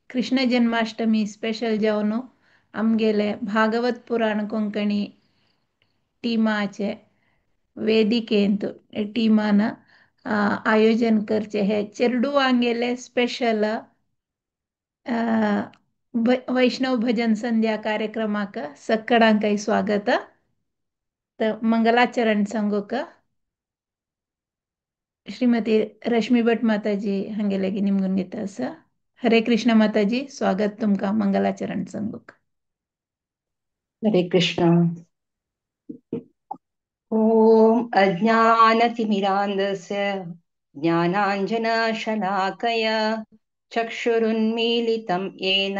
Krishna Janmashtami special जावन आमगेले भागवत पुराण कोंकणी टीमाचे वेदिकेंत टीमान आयोजन करचे हे चेरडुवांगेले स्पेशल वैष्णव भजन संध्या कार्यक्रमाक सक्कडांकय स्वागत. तर मंगलाचरण सांगूक श्रीमती रश्मी भट माताजी हांगेलेगी निमगून घेता आसा. हरे कृष्ण माताजी, स्वागत तुमकां मंगलाचरण सांगूक. हरे कृष्ण. ॐ अज्ञानतिमिरान्धस्य ज्ञानाञ्जनशलाकया चक्षुरुन्मीलितं येन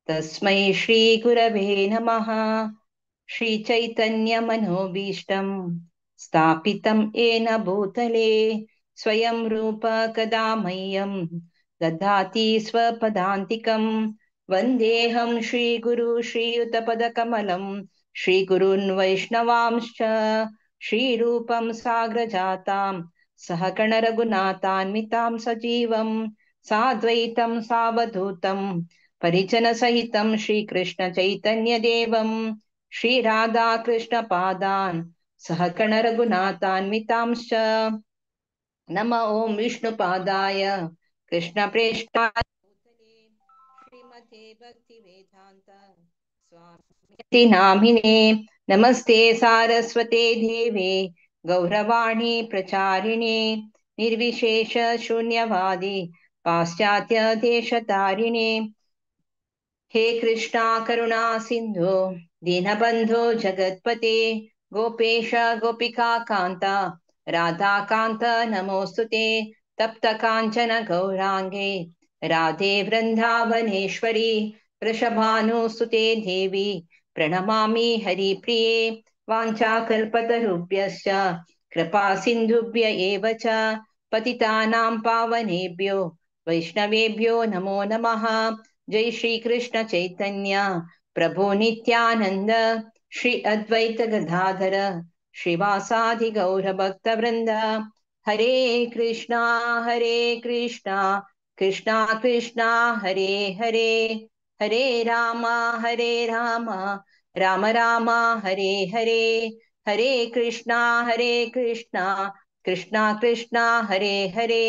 तस्मै श्रीगुरवे नमः. श्रीचैतन्यमनोभीष्टं स्थापितं येन भूतले स्वयं रूप कदा मह्यं ददाति स्वपदान्तिकं. वन्देऽहं श्रीगुरु श्रीयुतपदकमलं श्रीगुरून् वैष्णवांश्च श्रीरूपं साग्रजातां सहगणरघुनाथान्वितां सजीवं साद्वैतं सावधूतं परिजनसहितं श्रीकृष्णचैतन्यदेवं श्रीराधाकृष्णपादान् सहगणरघुनाथान्वितांश्च. नम ॐ विष्णुपादाय कृष्णप्रेष्ठाय श्रीमते भक्तिवेदान्त स्वामी नामिने. नमस्ते सारस्वते देवे गौरवाणी प्रचारिणे निर्विशेष शून्यवादी पाश्चात्य देशतारिणे. हे कृष्णा करुणा सिंधु दीनबंधो जगत्पते गोपेश गोपिका कांता राधाकांत नमोस्तुते. तप्त कांचन गौरांगे राधे वृंदावनेश्वरी वृषभानुसुते देवी प्रणमामि हरिप्रिये. वाञ्छाकल्पतरुभ्यश्च कृपा सिन्धुभ्य एव च पतितानां पावनेभ्यो वैष्णवेभ्यो नमो नमः. जय श्री कृष्ण चैतन्य प्रभु नित्यानंद श्री अद्वैत गदाधर श्रीवासादि गौर भक्तवृंद. हरे कृष्णा कृष्णा कृष्णा हरे हरे, हरे राम राम राम हरे हरे, हरे कृष्णा कृष्णा कृष्णा हरे हरे,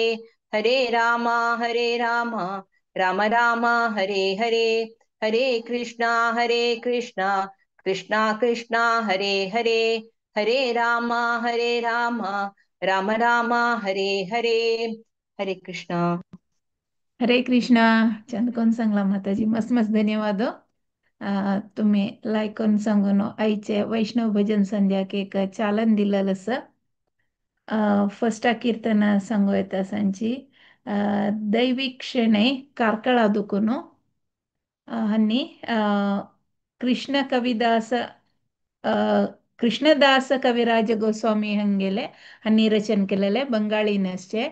हरे राम राम राम हरे हरे, हरे कृष्णा कृष्णा कृष्णा हरे हरे, हरे राम राम राम हरे हरे. हरे कृष्णा. हरे कृष्णा. चंद कोण सांगला माताजी, मस्त मस्त धन्यवाद. तुम्ही लायक करून सांगून आईचे वैष्णव भजन संध्याक एक चालन दिलेलं असं. फर्स्ट कीर्तन सांगू येता सांची दैविक क्षणे कार्कळा दुकुनु हन्नी कृष्ण कविदास कृष्णदास कविराज गोस्वामी हंगेले हन्नी रचन केलेले बंगाळी नसचे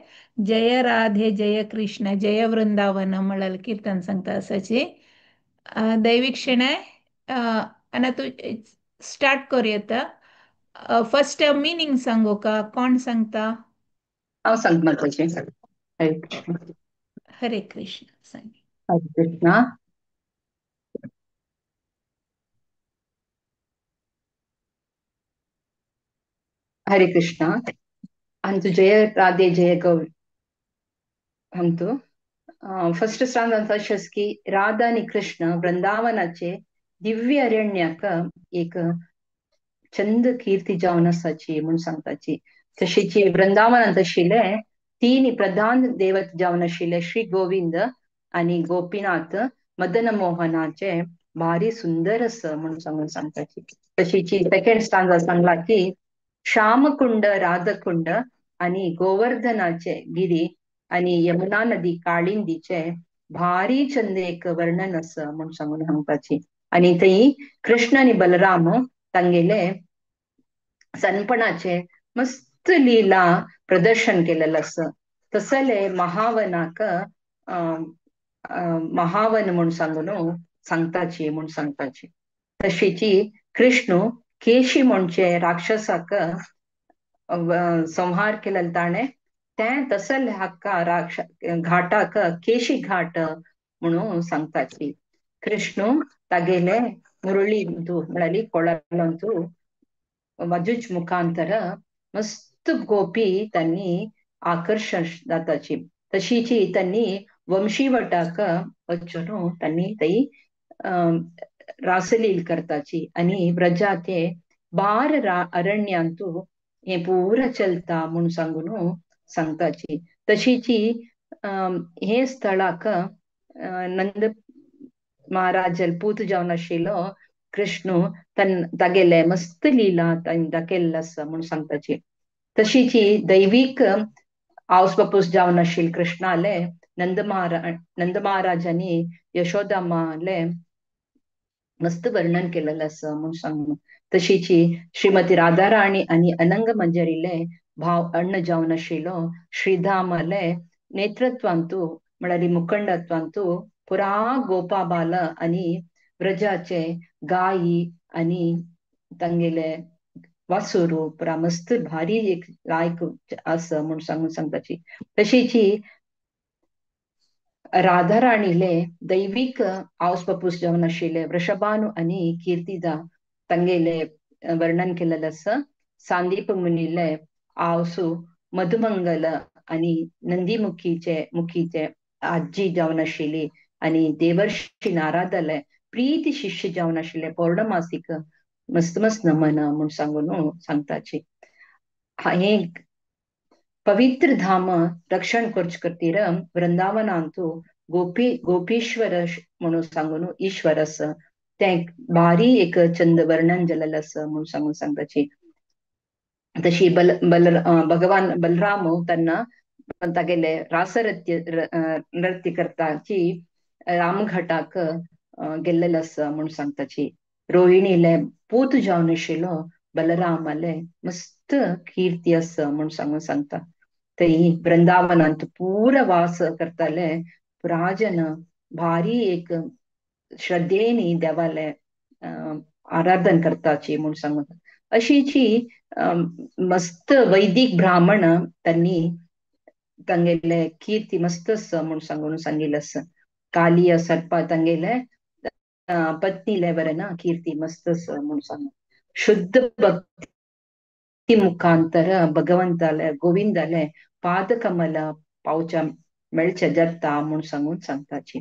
जय राधे जय कृष्ण जय वृंदावन म्हळ्यार कीर्तन सांगता आसाची. दैविक क्षणे आनी तूं स्टार्ट करूं येता. फर्स्ट मिनींग सांगू का कोण सांगता? हांव सांगता माताजी. हरे कृष्ण. हरे कृष्ण. सांग. हरे कृष्ण. हरे कृष्ण. अंतु जय राधे जय गौर. अंतु फर्स्ट स्टांत अशेंच की राधा आनी कृष्ण वृंदावनाचे दिव्य अरण्याक एक चंद कीर्ती जावन आसाची म्हूण सांगताची. तशीच वृंदावनांत आशिल्ले तीन प्रधान देवत जावन आशिल्ले श्री गोविंद आनी गोपीनाथ मदन मोहनाचे भारी सुंदर आसा म्हूण सांगून सांगताची. तशीच सेकेंड स्टांत सांगला की श्यामकुंड राधकुंड आनी गोवर्धनाचे गिरी आनी यमुना नदी काळिंदीचे भारी चंद एक वर्णन आसा म्हूण सांगून सांगपाची. आनी थंय कृष्ण आनी बलराम तांगेले सनपणाचे मस्त लीला प्रदर्शन केलेलं आसा. तसले महावनाक महावन म्हूण सांगून सांगताची म्हूण सांगताची. तशीची कृष्ण केशी म्हणचे राक्षसाक संहार केलेलो ताणें तें तसले हाका राक्ष घाटाक केशी घाट म्हणून सांगताची. कृष्ण तागेले मुरळींतू म्हळ्यार कोळांतू वाजूच मुखांतर मस्त गोपी त्यांनी आकर्षण जाताची. तशीची त्यांनी वंशीवटाक वचून त्यांनी थंय रासलील करताची आनी व्रजाचे बार अरण्यांतू हे पुरा चलता म्हूण सांगून सांगताची. तशीची हे स्थळाक नंद महाराज पूत जावन आशिल्लो कृष्ण तागेले मस्त लीला दाखयल्लो आसा म्हूण सांगताची. तशीची दैवीक आवस बापूस जावन आशिल्ले कृष्णाले नंद महाराजांनी यशोदामाले मस्त वर्णन केलेलं आसा म्हूण सांगून. तशीची श्रीमती राधाराणी आनी अनंग मंजरीले भाव अण्ण जावन आशिल्लो श्रीधामाले नेतृत्वांतू म्हळ्यार मुखंडत्वांतू पुरा गोपाबाल आनी व्रजाचे गायी आनी तांगेले वासुरू पुरा मस्त भारी एक लायक आसा म्हूण सांगून सांगताची. तशीची राधाराणीले दैवीक आवस बापूस जावन आशिल्ले वृषभानु आनी कीर्तिदा तांगेले वर्णन केलेलें आसा. सांदीप मुनीले आवसू मधुमंगल आनी नंदीमुखीचे मुखीचे आजी जावन आशिल्ली आनी देवर्षी नारदाले प्रीती शिष्य जावन आशिल्ले पौर्णमासीक मस्त मस्त नमन म्हूण सांगून सांगताची. हे पवित्र धाम रक्षण करचे खातीर वृंदावनांतू गोपीश्वर म्हणून सांगून ईश्वर आसा तें भारी एक चंद वर्णन जालेलें आसा म्हूण सांगून सांगताची. तशी बल बल भगवान बलराम त्यांना तागेले रासरत्य नृत्य करताची रामघाटाक गेल्लेलो आसा म्हूण सांगताची. रोहिणीले पूत जावन आशिल्लो बलरामाले मस्त कीर्ती आसा म्हूण सांगून सांगता. थंय वृंदावनांत पुरा वास करताले पुराजन भारी एक श्रद्धेनी देवाले आराधन करताची म्हूण सांगून. अशीची मस्त वैदिक ब्राह्मण त्यांनी तांगेले कीर्ती मस्त आसा म्हूण सांगून सांगिल्लें आसा. कालिय सर्प तांगेले पत्नीले वरना कीर्ती मस्त आसा म्हूण सांगून. शुद्ध भक्ती मुखांतर भगवंताले गोविंदाले पादकमल पावच्या मेळचे जाता म्हूण सांगून सांगताची.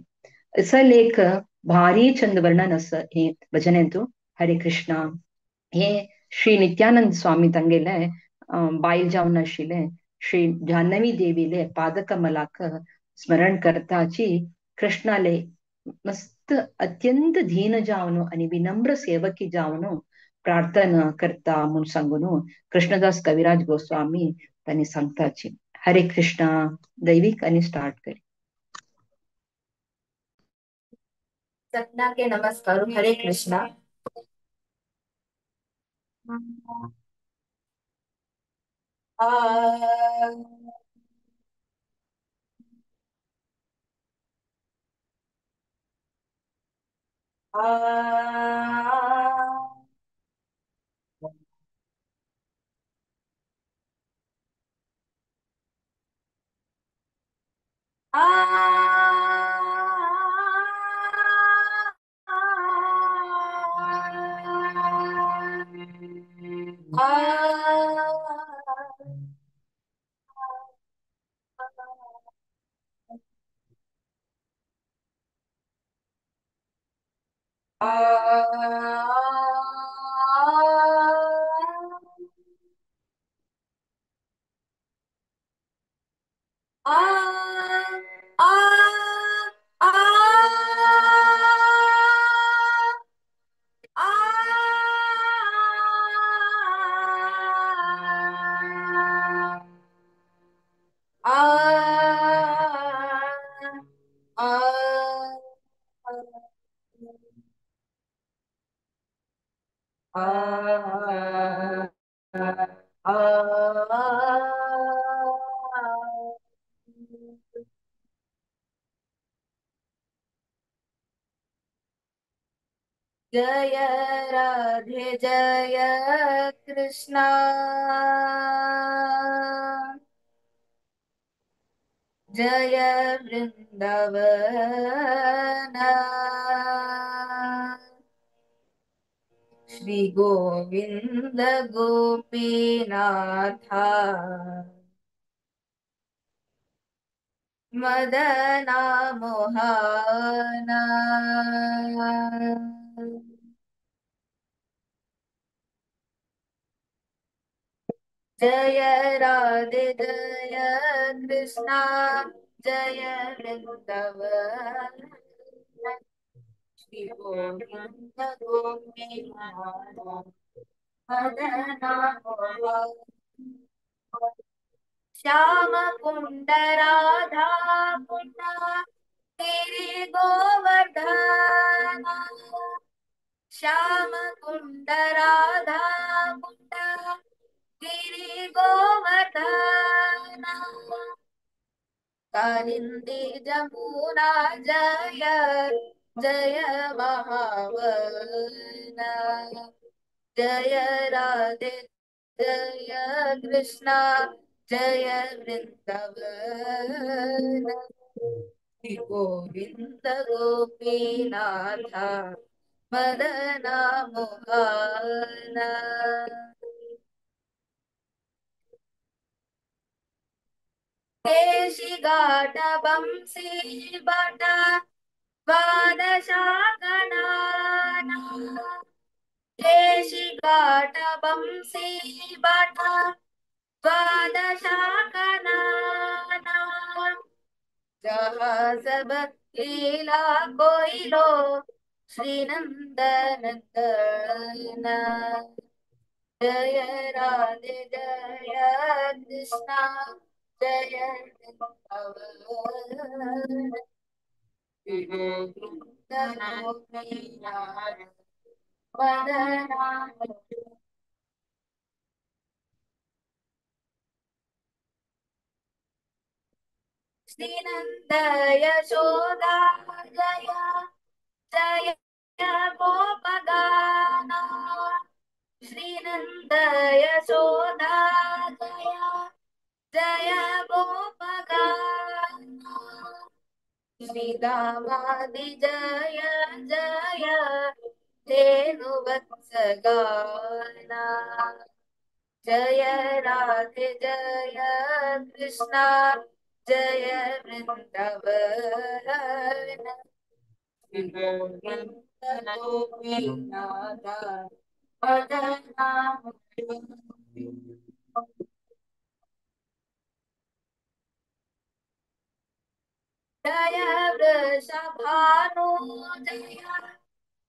असल एक भारी चंद वर्णन आसा हे भजनेंतू. हरे कृष्णा. हे श्री नित्यानंद स्वामी तांगेले बायल जावन आशिल्ले श्री जाह्नवी देवीले पादकमलाक स्मरण करताची कृष्णाले मस्त अत्यंत धीन जावन आनी विनम्र सेवकी जावन प्रार्थना करता म्हूण सांगून कृष्णदास कविराज गोस्वामी तांणी सांगताची. हरे कृष्णा. दैवीक आनी स्टार्ट करी. सपना के नमस्कार. हरे कृष्णा. आ आ जय राधे जय कृष्णा, जय वृंदावन वृंदावन। श्री गोविंद गोपीनाथा मदना मोहना। जय राधे जय कृष्णा जय वृंदावन। श्री गोविंद गोपीनाथ मदना मोहन। श्याम कुंड राधा कुंड तेरे गोवर्धन। श्याम कुंड राधा कुंड गिरि गोवर्धन। कालिंदी जमुना जय जय महावन। जय राधे जय कृष्णा जय वृंदावन। श्री गोविंद गोपीनाथ मदना मोहन। केशी घाट बंसी बट द्वादशा गणाना। केशी घाट बंसी बट द्वादशा गणाना। जहाँ सब लीला कोइलो श्री नंदनंदन। जय राधे जय कृष्णा जय वृंदावन। श्री गोविंद गोपीनाथ मदना। श्री नंद यशोदा जय जय गोपगाना। श्री नंद यशोदा जय जय गोपगाना। श्री दामादि जय जय धेनुवत्स गाना। जय राधे जय कृष्णा जय वृंदावन। श्री गोविंद गोपीनाथ मदना। जय वृषभानु जय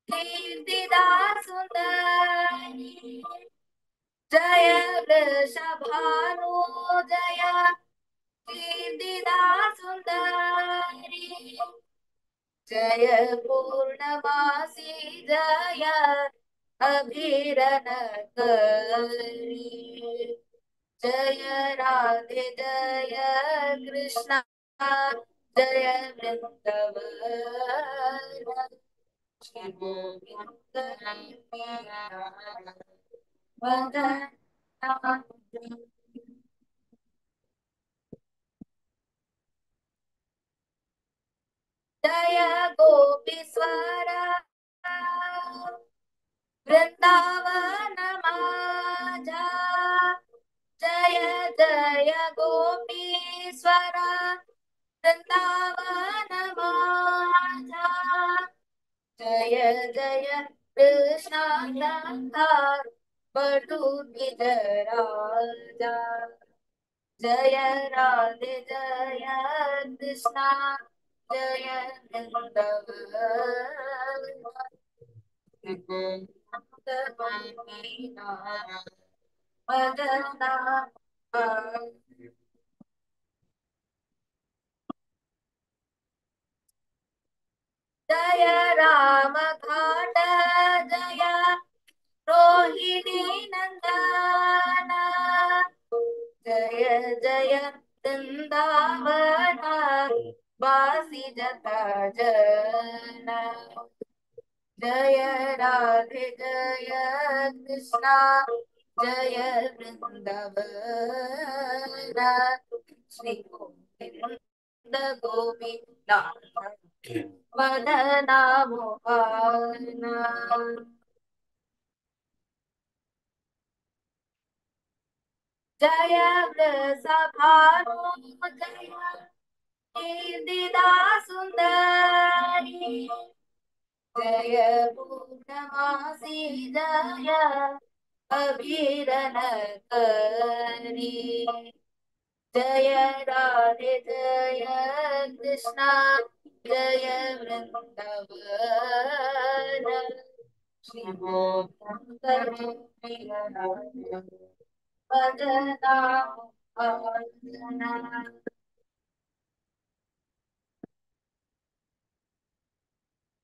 कीर्तिदा सुंदरी। जय वृषभानु जय कीर्तिदा सुंदरी। जय पूर्णमासी जय अभिरन करी। जय राधे जय कृष्णा जय वृंदावन। श्री गोविंद मदना। जय गोपीश्वर वृंदावन माझा। जय जय गोपीश्वर वृंदावन माझा। जय जय कृष्ण बटु राजा। जय राधे जय कृष्णा जय वृंदावन। मदना। जय राम घाट जय रोहिणी नंदन। जय जय वृंदावन वासी जता जन। जय राधे जय कृष्णा जय वृंदावन। श्री गोविंद गोपीनाथ मदना मोहना। जय वृषभानु जय कीर्तिदा सुंदरी जय पूर्णमासी जय अभिरन करी। जय राधे जय कृष्णा जय वृंदावन श्री गोविंद मदना मोहना।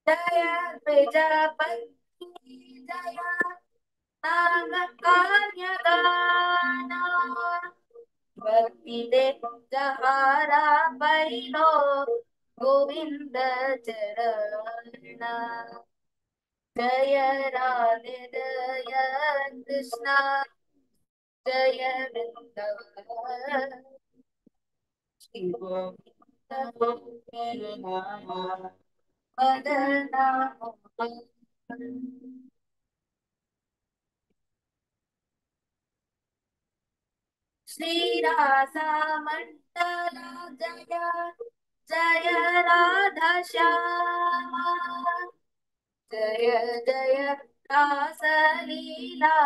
जय प्रजापति जय नागकान्यदाना भक्ति दे जहारा पैलो गोविंद चरण। जय राधे जय कृष्णा जय वृंदावन श्री गोविंद मदना मोहन। श्री रासा मंडल जय जय राधा श्यामा जय जय रासलीला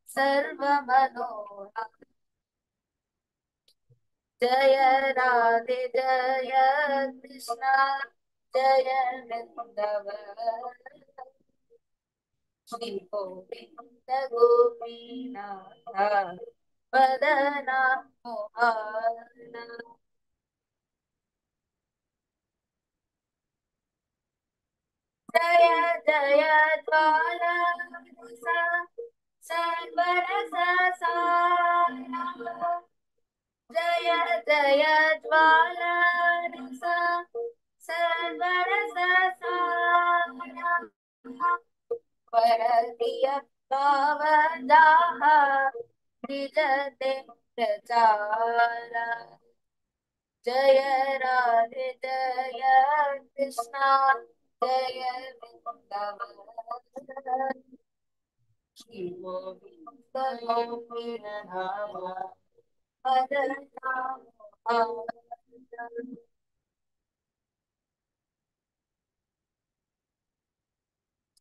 सर्व मनोहर। जय राधे जय कृष्णा जय वृंदावन श्री गोविंद गोपीनाथ मदना मोहन। जय जय ज्वाला सर्वरस सारा जय जय ज्वाला सर्वरस सारा परप्रिय भाव जाहा द्विजते प्रचार। जय राधे जय कृष्णा जय वृंदावन श्री गोविंद मदना मोहन।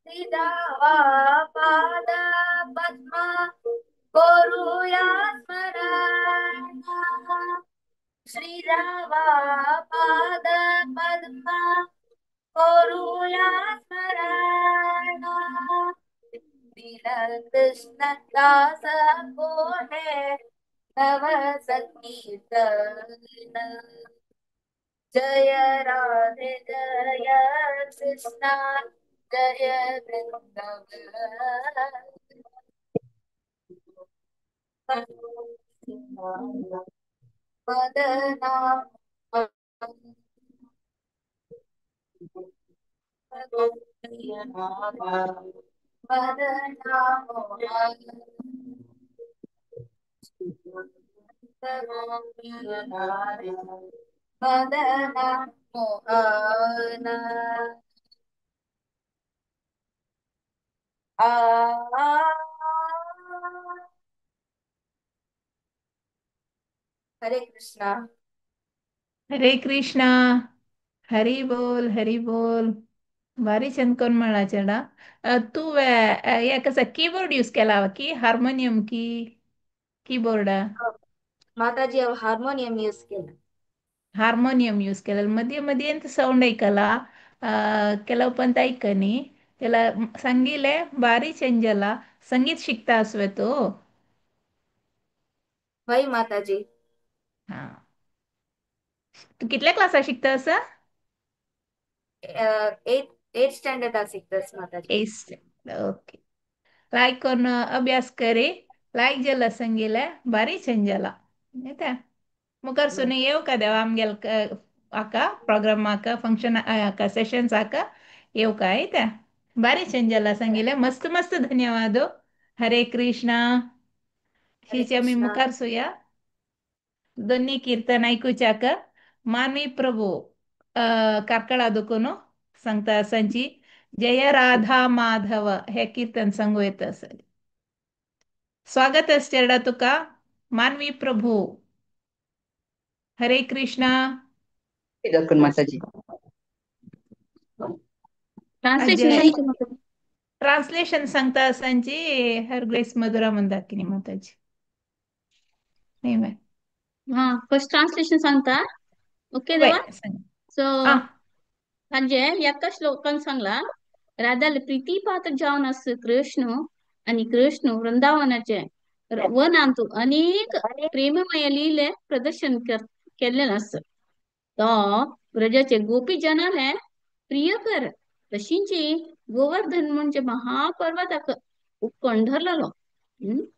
श्रीदावा पाद पद्मा करुया स्मरण श्रीरावा पाद पद्मा करुया स्मरण दीन कृष्ण दास कोहे नव संकीर्तन। जय राधे जय कृष्णा जय वृंदावन मदना मदना मोहन मदना मोहन। आ हरे कृष्णा। हरे कृष्णा। हरि बोल हरि बोल। भारी चंद कोण म्हणा चेडा. तू या कसा कीबोर्ड यूज केला की हार्मोनियम की कीबोर्ड? माताजी अब हार्मोनियम यूज केला. हार्मोनियम यूज केलेलं मध्ये मध्ये ಎಂತ ಸೌಂಡ್ ಐಕಲ್ಲ. ಕೆಲವು पंत ऐकनी त्याला सांगिले भारी चेंज जाला. संगीत शिकता आसवे तू? वही माताजी. हा, तू कितल्या क्लासा शिकता आसा? एट एट स्टँडर्ड शिकतास माताजी. एस्ट. ओके. लायक कोण अभ्यास करे लायक जाला संगीले भारी चेंज जाला. येता मुखार सुन येव का देवा आमगेल आका प्रोग्राम आका फंक्शन आका सेशन्स आका येव का येता. भारी चेंज जाला संगीले मस्त मस्त धन्यवाद. हरे कृष्णा. हरे हिचे आमी कृष्णा. मुखार सुया दोन्ही कीर्तन ऐकूच्याक. मानवी प्रभू कार्कळा दुकून सांगता आसांची जय राधा माधव हे कीर्तन सांगू येता आसा. स्वागत आसा चेरडा तुका मानवी प्रभू. हरे कृष्णा. दाखून माताजी. ट्रान्सलेशन सांगते माताजी. ट्रान्सलेशन सांगता आसांची हर ग्रेस मधुरा मंदाकिनी माताजी. नाही बाय. हा, फर्स्ट ट्रान्सलेशन सांगता. ओके बाय देवा. सांग. सो आ म्हणजे एका श्लोकान सांगला राधाले प्रीती पात्र जावन आस कृष्ण आणि कृष्ण वृंदावनाचे वनांतु अनेक प्रेममय लीले प्रदर्शन केल्ले आस. तो ब्रजाचे गोपी जनाले प्रियकर तशींची गोवर्धन म्हणजे महापर्वताक उपकण धरलेलो.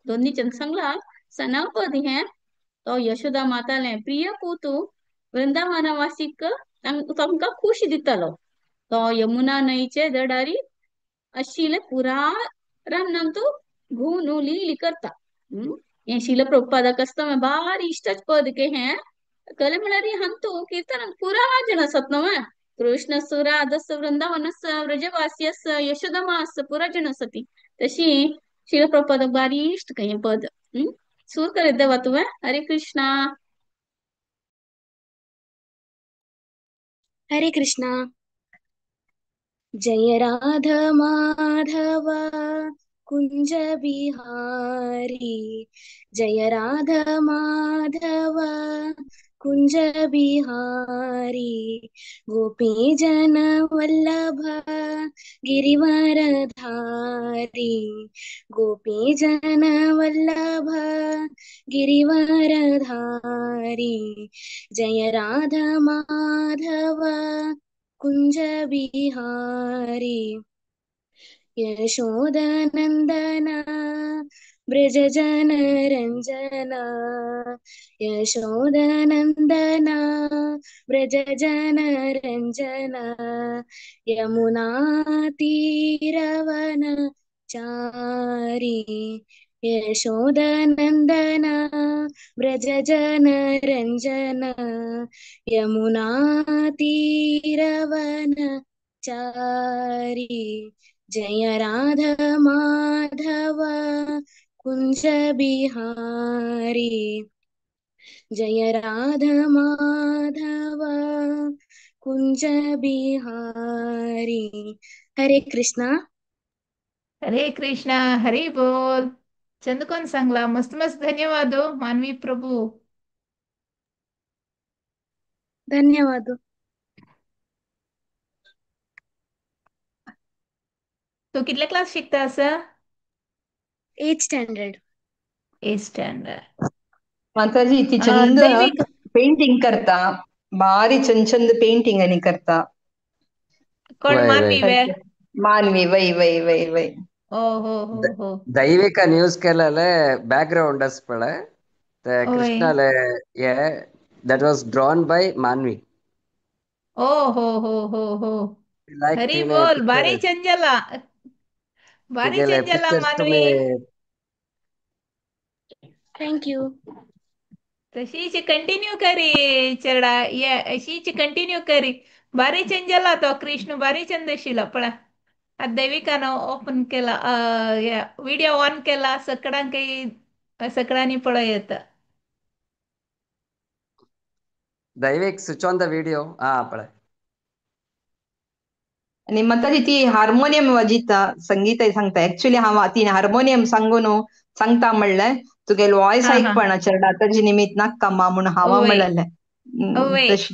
दोन्ही सांगला सनापद हे तो यशोदा माताले प्रिय पुतू वृंदावनवासीक तांकां खुशी दितालो. तो यमुना न्हंयचे दडारी आशिल्ले पुरा रानांतु घुंवनु लीली करता. हें शिल प्रभुपादाक आसता बारी इश्टाच पद के हें कले म्हळ्यार हांतू कीर्तन पुरा जण आसात न्हू. कृष्ण राधस वृंदावनस व्रजवासी यशोदा पुरा जण आसा ती. तशी शिल प्रभुपादाक बारी इश्ट हें पद. सूर करीत देवा तुवें. हरे कृष्णा. हरे कृष्णा. जय राधा माधव कुंज बिहारी. जय राधा माधव कुंज बिहारी. गोपी जन वल्लभ गिरिवरधारी. गोपी जन वल्लभ गिरिवरधारी. जय राधा माधव कुंज बिहारी. यशोदानंदना ब्रज जन रंजना. यशोदानंदना ब्रज जन रंजना. यमुना तीरवन चारी. यशोदानंदना ब्रज जन रंजना. यमुना तीरवन चारी. जय राधा माधव कुंज बिहारी. जय राधा माधव कुंज बिहारी. हरे कृष्णा. हरे कृष्णा. हरे बोल. चंदकोण सांगला मस्त मस्त धन्यवाद हो मानवी प्रभू. धन्यवाद. तू कितले क्लास शिकता आसा? 8th standard. 8th standard. माताजी ती चंद दैविक पेंटिंग करता. बारी चंद चंद पेंटिंग आणि करता. कोण मानवी वे? मानवी वै वै वै वै. ओ हो हो हो. दैविक न्यूज केलेले बॅकग्राऊंड असपळे ते कृष्णाले हे that was drawn by Manvi. ओ हो हो हो हो. लाइक हरी तिने बोल. बारी पिक्चर चंजला. बारी तिगेले चंजला पिक्चर्स मानवी. तुम्ही. Thank you. तशीच कंटिन्यू करी चेरडा ये अशीच कंटिन्यू करी. बारी चंजला तो कृष्ण बारी चंद शिला पळा. आता दैविकानं ओपन केला व्हिडिओ ऑन केला सगळ्यांक सगळ्यांनी पळय येता. Daivik switch on the video. हा पळय. आणि माताजी ती हार्मोनियम वाजिता संगीत सांगता. ऍक्च्युली हांव ती हार्मोनियम सांगून सांगता म्हणलें तुगेलो वॉयस आयकपणा चेरडा ताजे निमित्त नाका मा म्हणून हांव म्हणलें.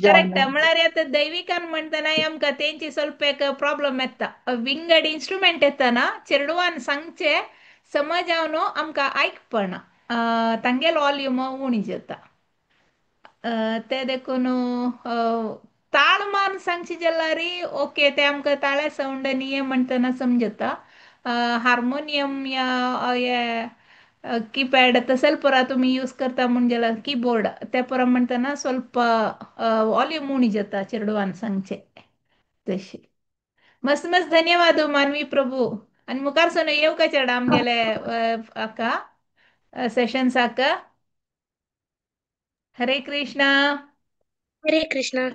करेक्ट. म्हळ्यार आतां दैविकान म्हणटना आमकां तेंची ಸ್ವಲ್ಪ एक प्रॉब्लम येता. विंगड इन्स्ट्रुमेंट येतना चेडवान सांगचे समज हांव न्हू आमकां आयकपणा तांगेलो वॉल्यूम उणी जाता. ते देखून ताळ मान सांगची जाल्यार ओके ते आमकां ताळे सावंड आनी हें म्हणटना समजता. हार्मोनियम या हे कीपॅड तसेल परा तुमी यूज करता म्हण जाल्यार कीबोर्ड ते परा म्हणटना ಸ್ವಲ್ಪ वॉल्यूम उणी जाता चेडवान सांगचे. तशी मस्त मस्त धन्यवाद मानवी प्रभू. आनी मुखार सोन येवका चेडा आमगेले हाका सेशन्साक. हरे कृष्णा. हरे कृष्णा.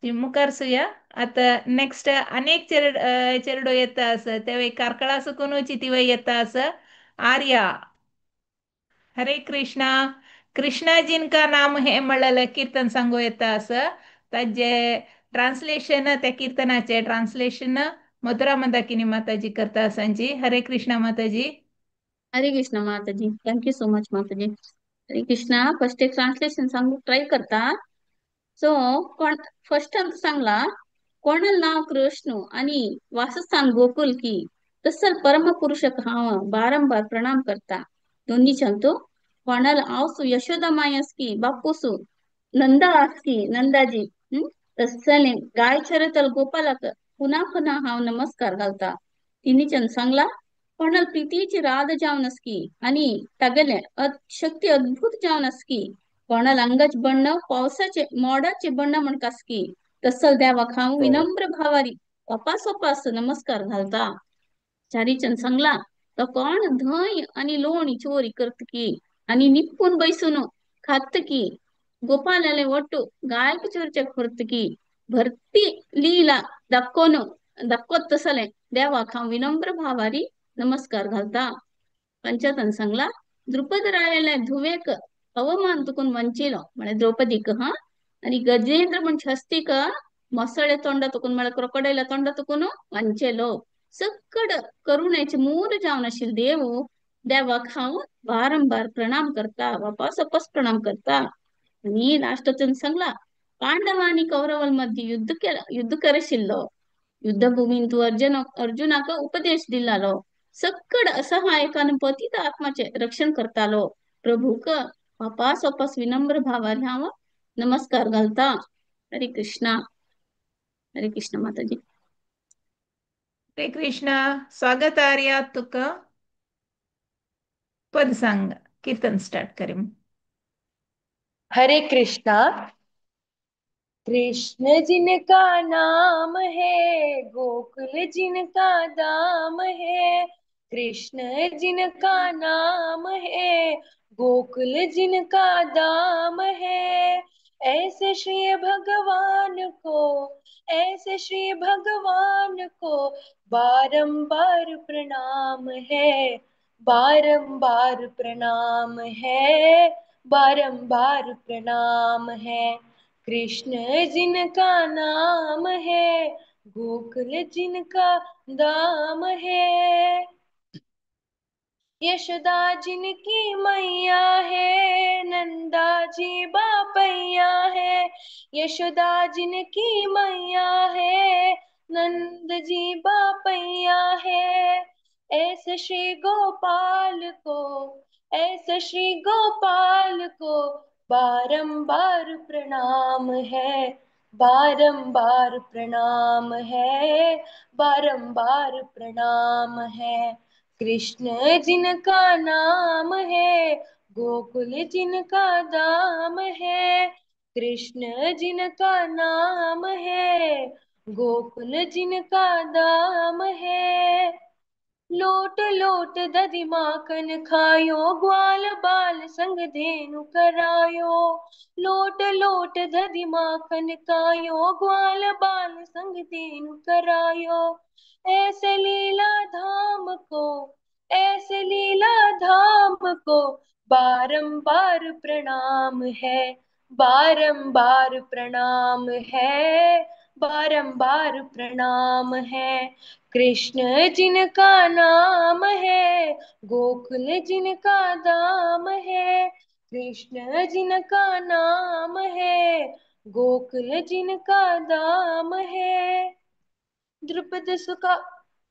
मुखार सुया. आता नेक्स्ट अनेक चेरडो येता आसा, ते कार्कळा सुकून चितिवय येता आसा. आर्या, हरे कृष्णा. कृष्णा जिनका नाम हे म्हणलेलं कीर्तन सांगू येता असं. ताजे ट्रान्सलेशन, त्या कीर्तनाचे ट्रान्सलेशन मथुरा मंदाकिनी माताजी करता असांची. हरे कृष्णा माताजी. हरे कृष्णा माताजी, thank you so much माताजी. हरे कृष्णा. फर्स्ट एक ट्रान्सलेशन सांगू ट्राय करता. सो कोण फर्स्ट अंत सांगला, कोणाल नाव कृष्ण आणि वासस्थान गोकुल की तसल परमपुरुषक हांव बारंबार प्रणाम करता. दोन्ही सांगतो कोणाला आवसू यशोदा माय असकी बापूसू नंदा असकी नंदाजी तसले गाय चरतल गोपालाक पुन्हा पुन्हा हांव नमस्कार घालता. तिन्ही चंद सांगला, कोणाल प्रीतीची राध जावन असकी आणि तागेले शक्ती अद्भुत जावन असकी, कोणाल अंगाच बण्ण पावसाचे मोडाचे बण्ण म्हण कासकी तसल देवाक हांव विनम्र भावारी वापास वापास नमस्कार घालता. चारीचंद सांगला, तो कोण धंय आणि लोणी चोरी करतकी आणि निपून बैसून खातकी गोपालाले ಒಟ್ಟು ಗಾಯಕ ಚोरचे खोरतकी भरती लीला दाखोन दाखवत तसले देवाक हांव विनम्र भावारी नमस्कार घालता. पंचातन सांगला, द्रुपद रायाले धुवेक अवमान तुकून वंचिलो म्हळे द्रौपदीक हा, आणि गजेंद्र म्हण हस्तीक ಮೊಸಳೆ ತೊಂಡ ತುಕುನ್ म्हळे क्रोकोडायला तोंड तुकून वंचेलो. सक्कड करुणेचे मूल जावन आशिल्ले देव देवाक हांव वारंवार प्रणाम करता, वापस वापस प्रणाम करता. आणि लास्टाच्यान सांगला, पांडव आणि कौरवांमध्ये युद्ध केलं, युद्ध करशिल्लो युद्धभूमीन तू अर्जुनाक उपदेश दिलालो, सक्कड असहायकान पतित आत्माचे रक्षण करतालो, प्रभूक वापस वापस विनम्र भावान हांव नमस्कार घालता. हरे कृष्णा. हरे कृष्णा माताजी. हरे कृष्णा. स्वागत आर्या, तुका पद सांग, कीर्तन स्टार्ट करीम. हरे कृष्णा. कृष्ण जिनका नाम है, गोकुल जिनका धाम है, कृष्ण जिनका नाम है, गोकुल जिनका धाम है, ऐसे श्री भगवान को, ऐसे श्री भगवान को बारंबार प्रणाम है, बारंबार प्रणाम है, बारंबार प्रणाम है। कृष्ण जिनका नाम है, गोकुल जिनका धाम है, यशोदा जिनकी मैया है, नंदा जी बापैया है, यशोदा जिनकी मैया है, नंद जी बापैया है, ऐसे श्री गोपाल को, ऐसे श्री गोपाल को बारंबार प्रणाम है, बारंबार प्रणाम है, बारंबार प्रणाम है। कृष्ण जिनका नाम है, गोकुल जिनका धाम है, कृष्ण जिनका नाम है, गोकुल जिनका धाम है। लोट लोट दधि माखन खायो, ग्वाल बाल संग धेनु करायो, लोट लोट दधि माखन खायो, ग्वाल बाल संग धेनु करायो, ऐसे लीला धाम को, ऐसे लीला धाम को बारंबार प्रणाम है, बारंबार प्रणाम है, बारंबार प्रणाम है। कृष्ण जिनका नाम है, गोकुल जिनका धाम है, कृष्ण जिनका नाम है, गोकुल जिनका धाम है। द्रुपद सुका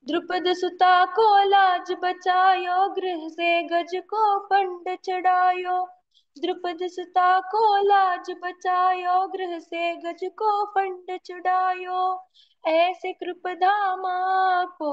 द्रुपद सुता को लाज बचायो, गृह से गज को पंड चढ़ायो, द्रुपद सुता को लाज बचायो, गृह से गज को फंड चढ़ायो, ऐसे कृपधामा को,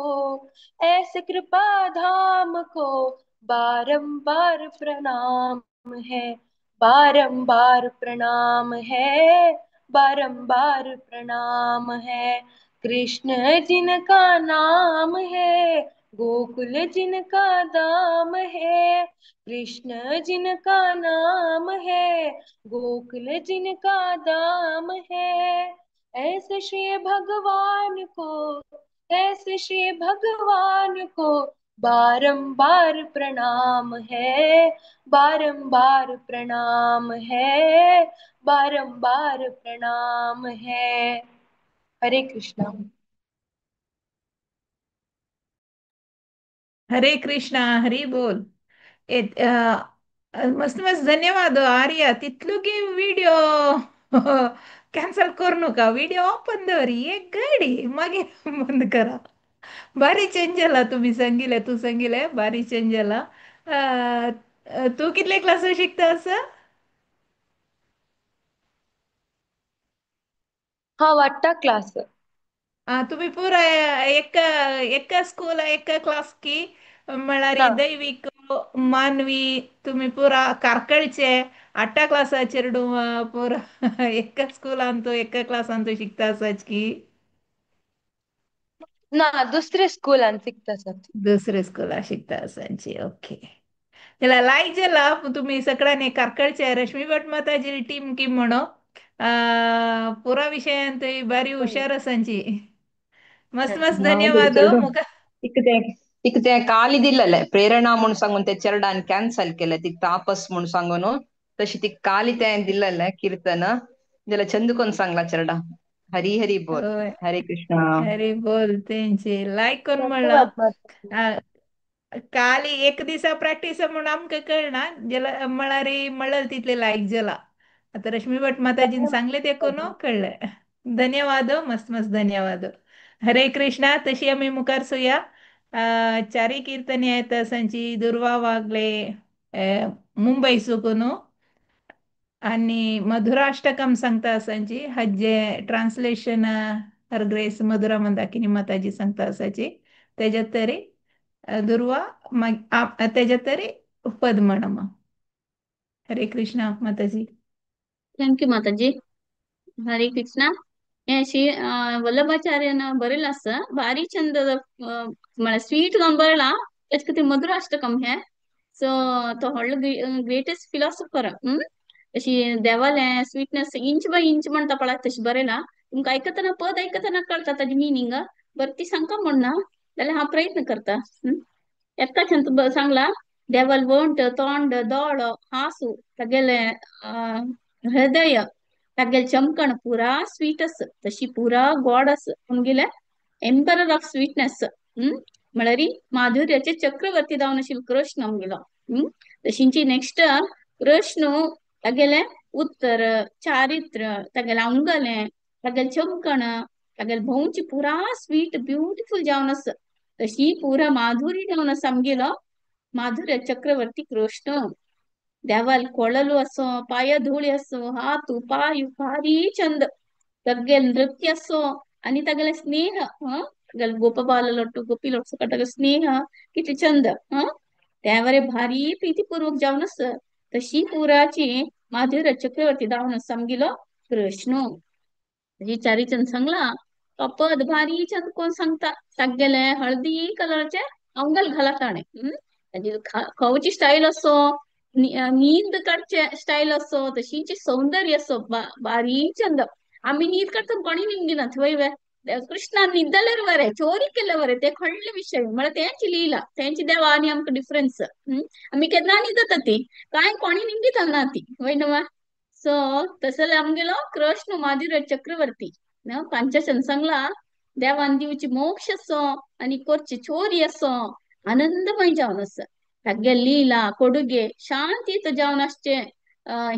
ऐसे कृपा धाम को बारंबार प्रणाम है, बारंबार प्रणाम है, बारंबार प्रणाम है। कृष्ण जिनका नाम है, गोकुल जिनका दाम है, कृष्ण जिनका नाम है, गोकुल जिनका दाम है। ऐसे श्री भगवान को, ऐसे श्री भगवान को बारंबार प्रणाम है, बारंबार प्रणाम है, बारंबार प्रणाम है। हरे कृष्णा। हरे कृष्णा, हरी बोल. मस्त मस्त धन्यवाद आर्या. तितलो की व्हिडिओ कॅन्सल करू नका, व्हिडिओ ओपन दवरी एक गाडी मागीर बंद करा. बारी चेंज जाला, तुमी सांगिले, तूं सांगिले बारी चेंज जाला. तूं कितले क्लासीक शिकता आसा? हांव आठ्ठा क्लास. तुमी पुराय एका एका स्कूल एका क्लास की म्हळ्यार ना. दैवीक मानवी तुमी पुरा कारकळचे आठा क्लासाचेर पुरा एका स्कुलान तूं एका क्लासान तूं शिकता आसाच की? ना, दुसरे स्कुलान शिकता आसा. दुसरे स्कुलान शिकता आसाची. ओके, जाल्यार लायक जाला तुमी सगळ्यांनी कारकळचे रश्मी भट माताजी टीम की म्हणो पुरा विशयान थंय बारी हुशार आसांची. मस्त मस्त धन्यवाद. मुका तिका ते काली दिल्लेले प्रेरणा म्हूण सांगून ते चेरडान कॅन्सल केले, तिका तापस म्हूण सांगून तशी तिका काली ते दिल्लेले कीर्तन जाल्यार चंद कोण सांगला चेरडा. हरी हरी बोल. हरे कृष्णा. हरी बोल. तेंचे लायक कोण म्हणला काली एक दिसा प्रॅक्टीस म्हणून आमकां कळना जाल्यार म्हळ्यार म्हणल तितले लायक जाला. आतां रश्मी भट माताजीन सांगले ते कोण कळ्ळें. धन्यवाद, मस्त मस्त धन्यवाद. हरे कृष्णा. तशी आमी मुखार सुया चारी कीर्तनी येता सांची दुर्वा वागले मुंबई सुकून आणि मधुराष्टकम सांगता आसांची हाजे ट्रान्सलेशन हर ग्रेस मधुरा मंदाकिनी माताजी सांगता आसाची. तेज्या तरी दुर्वा तेज्या तरी पद म्हणमा. हरे कृष्णा माताजी. Thank you Mataji. Hare Krishna. हे श्री वल्लभाचार्यन बरेला आसा भारी चंदದ म्हळ्यार स्वीट जावन बरयला तेचे खातीर मधुराष्टकम हे. सो तो व्हडलो ग्रेटेस्ट फिलॉसॉफर. अशी देवालें स्वीटनेस इंच बाय इंच म्हणटा पळय तशें बरयला. तुमकां आयकतना पद आयकतना कळटा ताजी मिनींग. बरें ती सांगता म्हण ना जाल्यार हांव प्रयत्न करता. एका छंत सांगला देवाल वंट तोंड दोळो हासू तागेले हृदय तागेले चमकण पुरा स्वीट आसा तशी पुरा गोड आसा आमगेले एम्परर ऑफ स्वीटनेस. म्हळ्यार माधुर्याचे चक्रवर्ती जावन आशिल्लो कृष्ण आमगेलो. तशींची नेक्स्ट कृष्ण तागेले उत्तर चारित्र तागेले अंगले तागेले चमकण तागेले भोंवची पुरा स्वीट ब्युटिफूल जावन आसा तशी पुरा माधुरी जावन आसा आमगेलो माधुर्य चक्रवर्ती कृष्ण. देवाल ಕೊಳಲು असो पाय धूळी असो हातू पायू भारी चंद तागेले नृत्य असो आनी तागेले स्नेह तागेले गोपबाल लोटू गोपी लोटू तागेले स्नेह कितले चंद त्यावरे भारी प्रीतीपूर्वक जावन आसा तशी पुराची माधुर्य चक्रवर्ती जावन आसा आमगेलो कृष्ण. ही चारी चंद सांगला तो पद भारी चंद कोण सांगता तागेले हळदी कलराचे अंगल घाला ताणें. ताजी खावची स्टायल असो नींद काडचे स्टायल असो तशीची सौंदर्य असो बारी चंद. आमी न्हीद काडटा कोणी निमगिना थंय वे कृष्णान न्हिदल्यार बरें चोरी केल्यार बरें ते व्हडले विशय म्हळ्यार तेंची लीला तेंची देवा आनी आमकां डिफरन्स. आमी केन्ना न्हिदता ती कांय कोणी निमगिता ना ती वय न्हू. सो तसो आमगेलो कृष्ण माधुर्य चक्रवर्ती पांचाशन सांगला देवान दिवची मोक्ष असो आनी करची चोरी असो आनंदमय जावन आसा तागेले लीला कोडुगे शांतीत जावन आसचे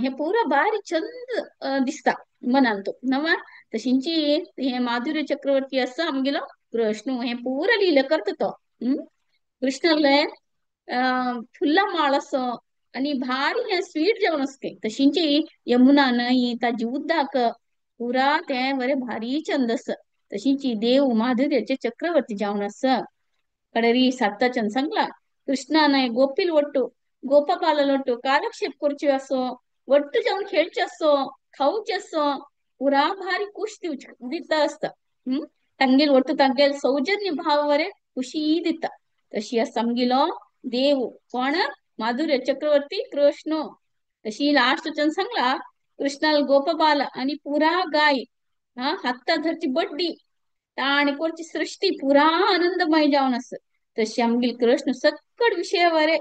हे पुरा बारी चंद दिसता मनान तो नवा. तशींची हे माधुर्य चक्रवर्ती आसा आमगेलो कृष्ण हे पुरा लीला करता तो. कृष्णाले फुल्ला माळ असो आनी भारी हे स्वीट जेवण आसता तशींची यमुना न्हंय ताजी उदक पुरा तें बरें भारी चंद आसा तशींची देव माधुर्याचे चक्रवर्ती जावन आसा. कडेरी साताच्यान सांगला कृष्णान गोपील ಒಟ್ಟು ಗೋಪಬಾಲಲೊಟ್ಟು ಕಾಲಕ್ಷೇಪ ಕೊರ್ಚಿ असो ಒಟ್ಟು जावन खेळचे असो खावचे असो पुरा भारी खुश दिता आसता. तांगेल ಒಟ್ಟು तांगेल सौजन्य भाव वरे खुशी दिता. तशी आसा आमगेलो देव कोण माधुर्य चक्रवर्ती कृष्ण. तशी लास्ट सांगला कृष्णाल गोपबाल आणि पुरा गाय हा हाता धरची बड्डी ताणे कोरची सृष्टी पुरा आनंदमय जावन आस. तशी आमगेल कृष्ण सक्कड विषयावरे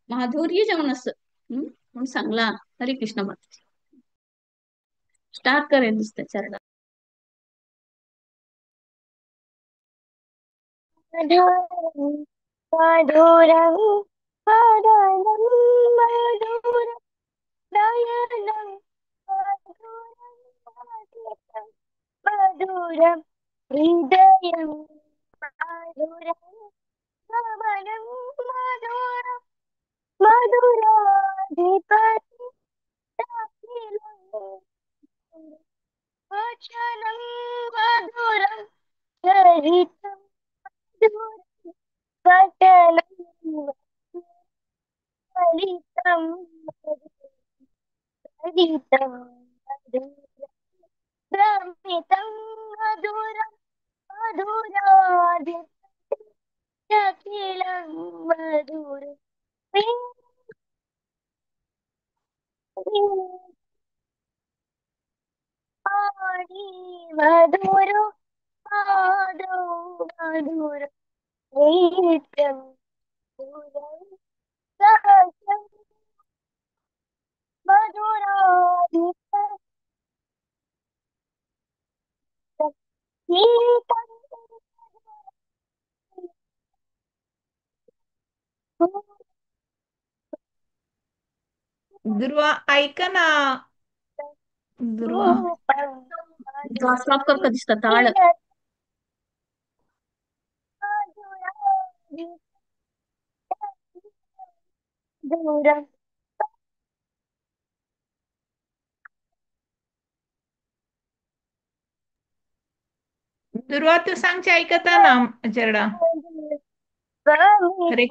माधुर्य जावन आस म्हणून सांगला. हरे कृष्ण माता. स्टार्ट करेन दिसता चरणा. मधुरं मधुरं वदनं मधुरं नयनं मधुरं मधुरं हृदयं मधुरं गमनं मधुरं मधुराधिपति वचनं मधुरं चरितं मधुरं वचनं चरितं चरितं मधुरं भ्रमितं मधुरं मधुराधिपति अखिलं मधुरं मधुर माधव मधुर नित्यं मधुरं सहजं मधुराधिपति गीतं दुर्वा ऐका ना. दुर्वा स्टॉप कर का दिसता ताळ. दुर्वा तू सांगचे ऐकता ना चरडा. हरे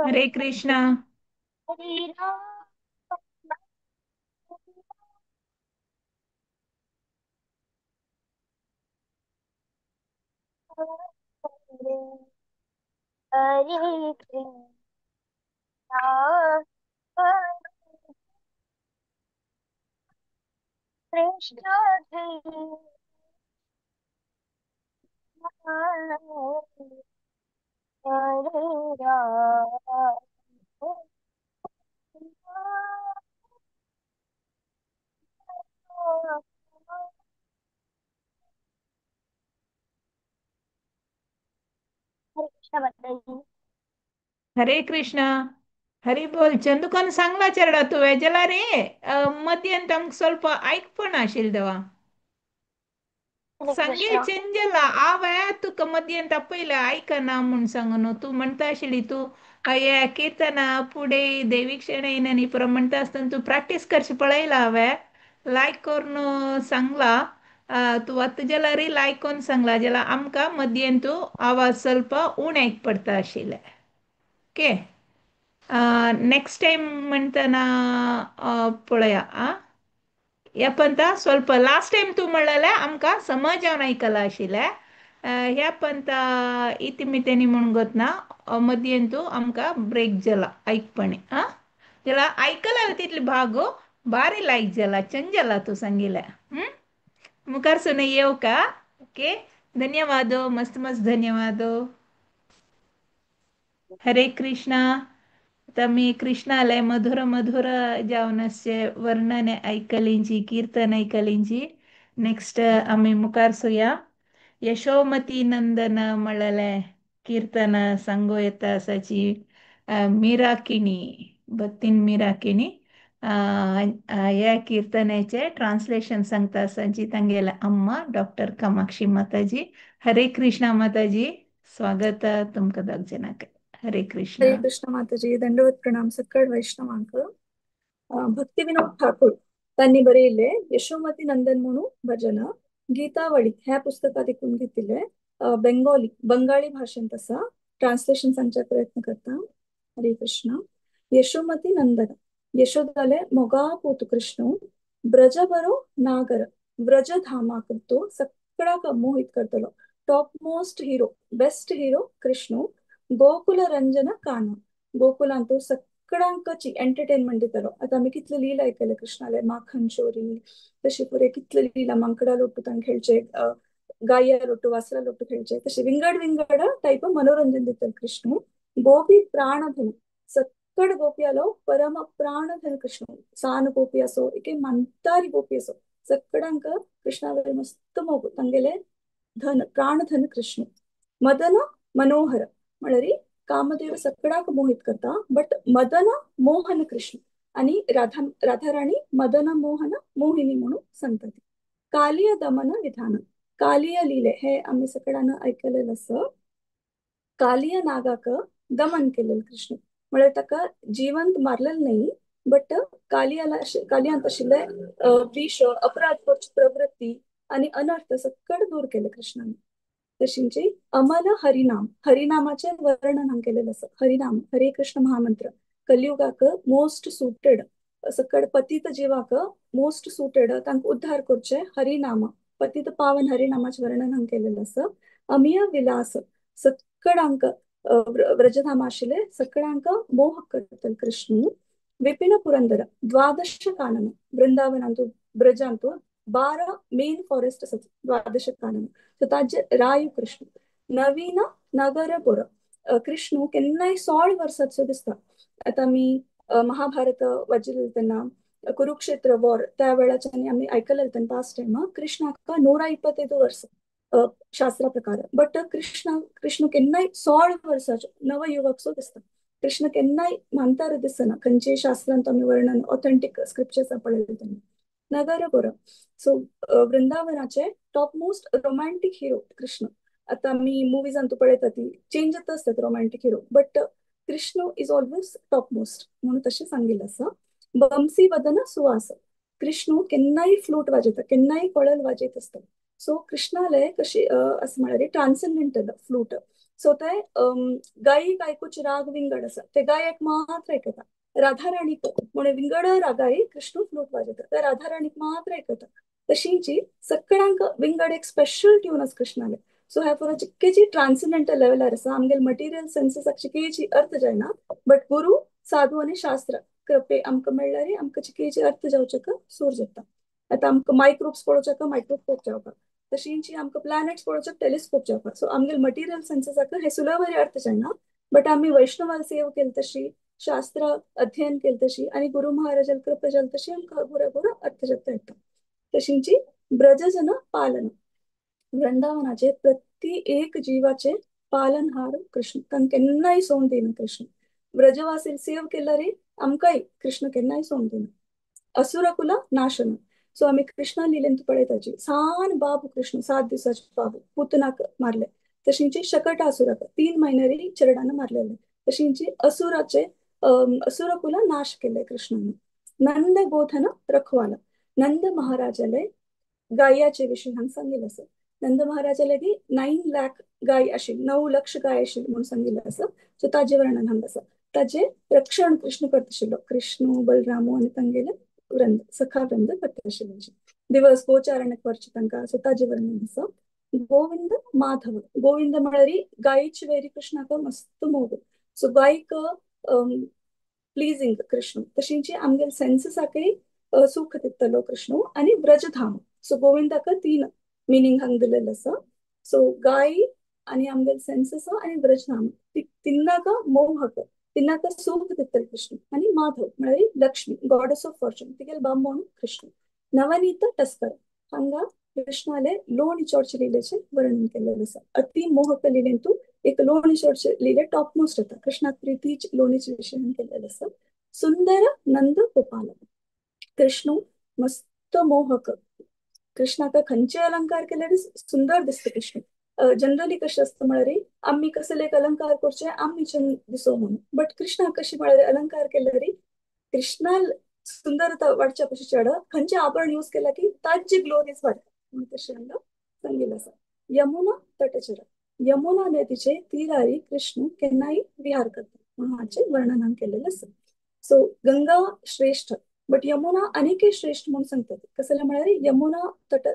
हरे कृष्णा. हरे कृष्णा कृष्ण हरे राम हरे कृष्णा बताइए. हरे कृष्णा. हरी बोल. चंदुकान सांगला चेरडा तुवें जाल्यार रे मदयंत आमकां ಸ್ವಲ್ಪ आयकपण आशिल्लें देवा. हरे सांगे कृष्णा. चेंज जाला हांवें तुका मदयंत आपयलें आयकना म्हूण सांगू न्हू. तूं म्हणटा आशिल्ली तूं हे किर्तना फुडें देवीक शेणयन आनी पुरो म्हणटा आसतना तूं प्रॅक्टीस करची पळयला हांवें लायक करून सांगला. तूं आतां जाल्यार लायक करून सांगला जाल्यार आमकां मदयेन तूं आवाज ಸ್ವಲ್ಪ उणें आयक पडटा आशिल्लें. ओके, नेक्स्ट टायम म्हणटना पळया. आं, ह्या पंता ಸ್ವಲ್ಪ ಲಾಸ್ಟ್ ಟೈಮ್ तूं म्हणलेलें आमकां समज जावन आयकलां आशिल्लें. ह्या पंता इतिमितेनी म्हूण गोतना मदयेन तूं आमकां ब्रेक जाला आयकपणी. आं, जाल्यार आयकला तितले भाग बारी लायक जाला, चंद जाला तूं सांगिल्लें. मुखार सुन येव का. ओके, धन्यवाद, मस्त मस्त धन्यवाद. हरे कृष्णा. आतां आमी कृष्णाले मधुर मधुर जावन वर्णन आयकलींची, कीर्तन आयकलींची. नेक्स्ट आमी मुखार सुया यशोमती नंदन म्हणलेलें कीर्तन सांगू येता आसाची मीराकिणी, भक्तीन मीराकिणी. ह्या कीर्तनाचे ट्रान्सलेशन सांगता आसाची तांगेले अम्मा डॉक्टर कामाक्षी माताजी. हरे कृष्णा माताजी, स्वागत तुमकां दोग जाणांक. हरे कृष्णा. हरे कृष्ण माताजी, दंडवत प्रणाम सक्कड वैष्णवांक. भक्ती विनोद ठाकूर त्यांनी बरयिल्ले यशोमती नंदन म्हणून भजन गीतावळी ह्या पुस्तकात देखून घेतिल्ले. बेंगोली बंगाळी भाशेंत आसा. ट्रान्सलेशन सांगच्या प्रयत्न करता. हरे कृष्ण. यशोमती नंदन यशोदाले मोगा पोतु कृष्ण ब्रज बरो नागर व्रज धामा करतो सगळ्याक मोहित करतलो. Top most hero, best hero Krishna. Gokul Ranjan Kana गोकुलांत सगळ्यांकची entertainment दितलो. आतां आमी कितले लीला आयकले कृष्णाले, माखन चोरी तशे पुरे कितले लीला, मांकडा लोटू तांकां खेळचे, गाया लोटू वासरा लोटू खेळचे, तशे विंगड विंगड टायप मनोरंजन दितले कृष्ण. गोपी प्राणधन सक्कड गोपी आलो परम प्राणधन कृष्ण. सान गोपी असो एके मानतारी गोपी असो सगळ्यांक कृष्णावर मस्त मोग तांगेले धन प्राणधन कृष्ण. मदन मनोहर म्हळ्यार कामदेव सगळ्याक मोहित करता, बट मदन मोहन कृष्ण आणि राधा राधाराणी मदन मोहन मोहिनी म्हणून सांगता ती. कालिय दमन विधान कालिय लिले हे आम्ही सगळ्यांना ऐकलेलं असं. कालिय नागाक दमन केलेलं कृष्ण म्हळ्यार ताका जिवंत मारलेलं नाही, बट कालियाला कालियांत आशिल्ले विष अपराध करची प्रवृत्ती आणि अनर्थ सगळं दूर केले कृष्णाने. तशींची अमल हरिनाम हरिनामाचे वर्णन केलेलं असं. हरिनाम हरे कृष्ण महामंत्र कलियुगाक मोस्ट सुटेड सकड पतित जीवाक मोस्ट सुटेड तांकां उद्धार करचे हरिनाम पतित पावन हरिनामाचे वर्णन केलेलं असं. अमीय विलास सगळ्यांक व्रजधाम आशिल्ले सगळ्यांक मोह करतले कृष्ण. विपिन पुरंदर द्वादश कानन वृंदावनांतु ब्रजांतु 12 मेन फॉरेस्ट आसात द्वादश कानन. सो ताजे रायु कृष्ण. नवीन नगरपुर कृष्ण केन्नाय 16 वर्साचो दिसता. आतां आमी महाभारत वाचिल्लें तेन्ना कुरुक्षेत्र वॉर त्या वेळाच्यानी आमी आयकलें तेन्ना पास्ट टायम कृष्णाक 125 वर्स शास्त्रा प्रकार, बट कृष्ण कृष्ण केन्नाय 16 वर्साचो नवयुवकसो दिसता. कृष्ण केन्नाय म्हांतारो दिसना खंयचे शास्त्रांत आमी वर्णन ऑथेंटीक स्क्रिप्चर्स पळयलें तेन्ना. Nagarpur so वृंदावनाचे top most romantic hero Krishna. आतां आमी मुवीजांत पळयता ती चेंज जाता आसतात romantic hero, but Krishna is always top most म्हणून तशें सांगिल्लें आसा. बंसी वदन सुवास कृष्ण केन्नाय फ्लूट वाजयता, केन्नाय कोळल वाजयत आसता. सो कृष्णाले कशी असं म्हळ्यार ट्रान्सेंडेंटल फ्लूट. सो ते गायक आयकुचे राग विंगड आसा, ते गायक मात्र आयकता. राधाराणीक म्हणून विंगड रागाई कृष्ण फ्लूट वाजयता, ते राधाराणीक मात्र आयकता. तशींची सगळ्यांक विंगड एक स्पेशल ट्यून आसा कृष्णाले. सो ह्या पुरो चिक्केची ट्रान्सेंडेंटल लेवलार आसा. आमगेले मटेरियल सेन्सेसाक चिकेची अर्थ जायना, बट गुरु साधू आनी शास्त्र कृपे आमकां मेळ्ळ्यार आमकां चिकेची अर्थ जावचेक सूर जाता. आतां आमकां मायक्रोब्स पळोवच्याक मायक्रोस्कोप जावपाक, तशींची आमकां प्लॅनेट्स पळोवच्याक टेलिस्कोप जावपाक. सो आमगेले मटेरियल सेन्सेसाक हे सुलभ अर्थ जायना, बट आमी वैष्णवाल सेवा केली तशी, शास्त्र अध्ययन केलं तशी आणि गुरु महाराजाल कृपा जाली तशी आमकां बरो बरो अर्थ जाता येता. तशींची ब्रजजन पालन वृंदावनाचे प्रति एक जीवाचे पालनहार कृष्ण, तांकां केन्नाय सोडून दिना कृष्ण. व्रजवासी सेव केल्यारी आमकांय कृष्ण केन्नाय सोडून दिना. असुरकुला नाशन. सो आमी कृष्णा लिलेन पळयताची सान बाबू कृष्ण 7 दिवसाचे बाबू पुतनाक मारले, तशींची शकटासुराक 3 म्हयन्यारी चेरडान मारलेले, तशींची असुराचे असुरकुला नाश केले कृष्णान. नंद गोधन रखवाला. नंद महाराजाले गायाचे विषयी हांगा सांगिल्लें आसा. नंद महाराजाले की 9 लाख गाय आशिल्ली, 9 लक्ष गाय आशिल्ली म्हणून सांगिल्लें आसा. सो ताजे वर्णन हांगा आसा. ताजे रक्षण कृष्ण करता आशिल्लो, कृष्ण बलरामो आनी तांगेले वृंद सखा वृंद करता आशिल्ले. दिवस गोचारण करचे तांकां. सो ताजे वर्णन आसा. गोविंद माधव. गोविंद म्हळ्यार गायीची वैरी कृष्णाक मस्त मोग. सो गायक प्लीजिंग कृष्ण, तशींची आमगेले सेन्सेसाकय सुख दितलो कृष्ण. आनी व्रजधाम. सो गोविंदाक 3 मिनींग हांगा दिलेलें आसा. सो गाय आनी आमगेले सेन्सेस आनी व्रजधाम तिन्नाक मोहक, तिन्नाक सुख दितले कृष्ण. आनी माधव म्हळ्यार लक्ष्मी, गॉडेस ऑफ फॉर्च्यून, तिगेले बामण कृष्ण. नवनीत तस्कर. हांगा कृष्णाले लोणी चोरचे लिलेचें वर्णन केल्लें आसा. अति मोहक लिलेंतू एक लोणी चोरचे लिले टॉप मोस्ट येता. कृष्णाक प्रिती लोणीचे विशय केल्लें आसा. सुंदर नंद गोपाल. कृष्ण मस्त मोहक. कृष्णाक खंयचे अलंकार केल्यार सुंदर दिसता कृष्ण. जनरली कशें आसता म्हळ्यार आमी कसले एक अलंकार करचे आमी दिसो म्हणून, बट कृष्णाक कशें म्हळ्यार अलंकार केल्यार कृष्णा सुंदरता वाडच्या पशी चड खंयचे आभरण यूज केला की ताजी ग्लोरीज वाडटा म्हणून तशें हांगा सांगिल्लें आसा. यमुना तटचर. यमुना नदीचे तीरारी कृष्ण केन्नाय विहार करता म्हणून हाचें वर्णन हांगा केल्लें आसा. सो गंगा श्रेष्ठ बट यमुना आनीकय श्रेष्ठ म्हणून सांगतात. कसलें म्हळ्यार यमुना तट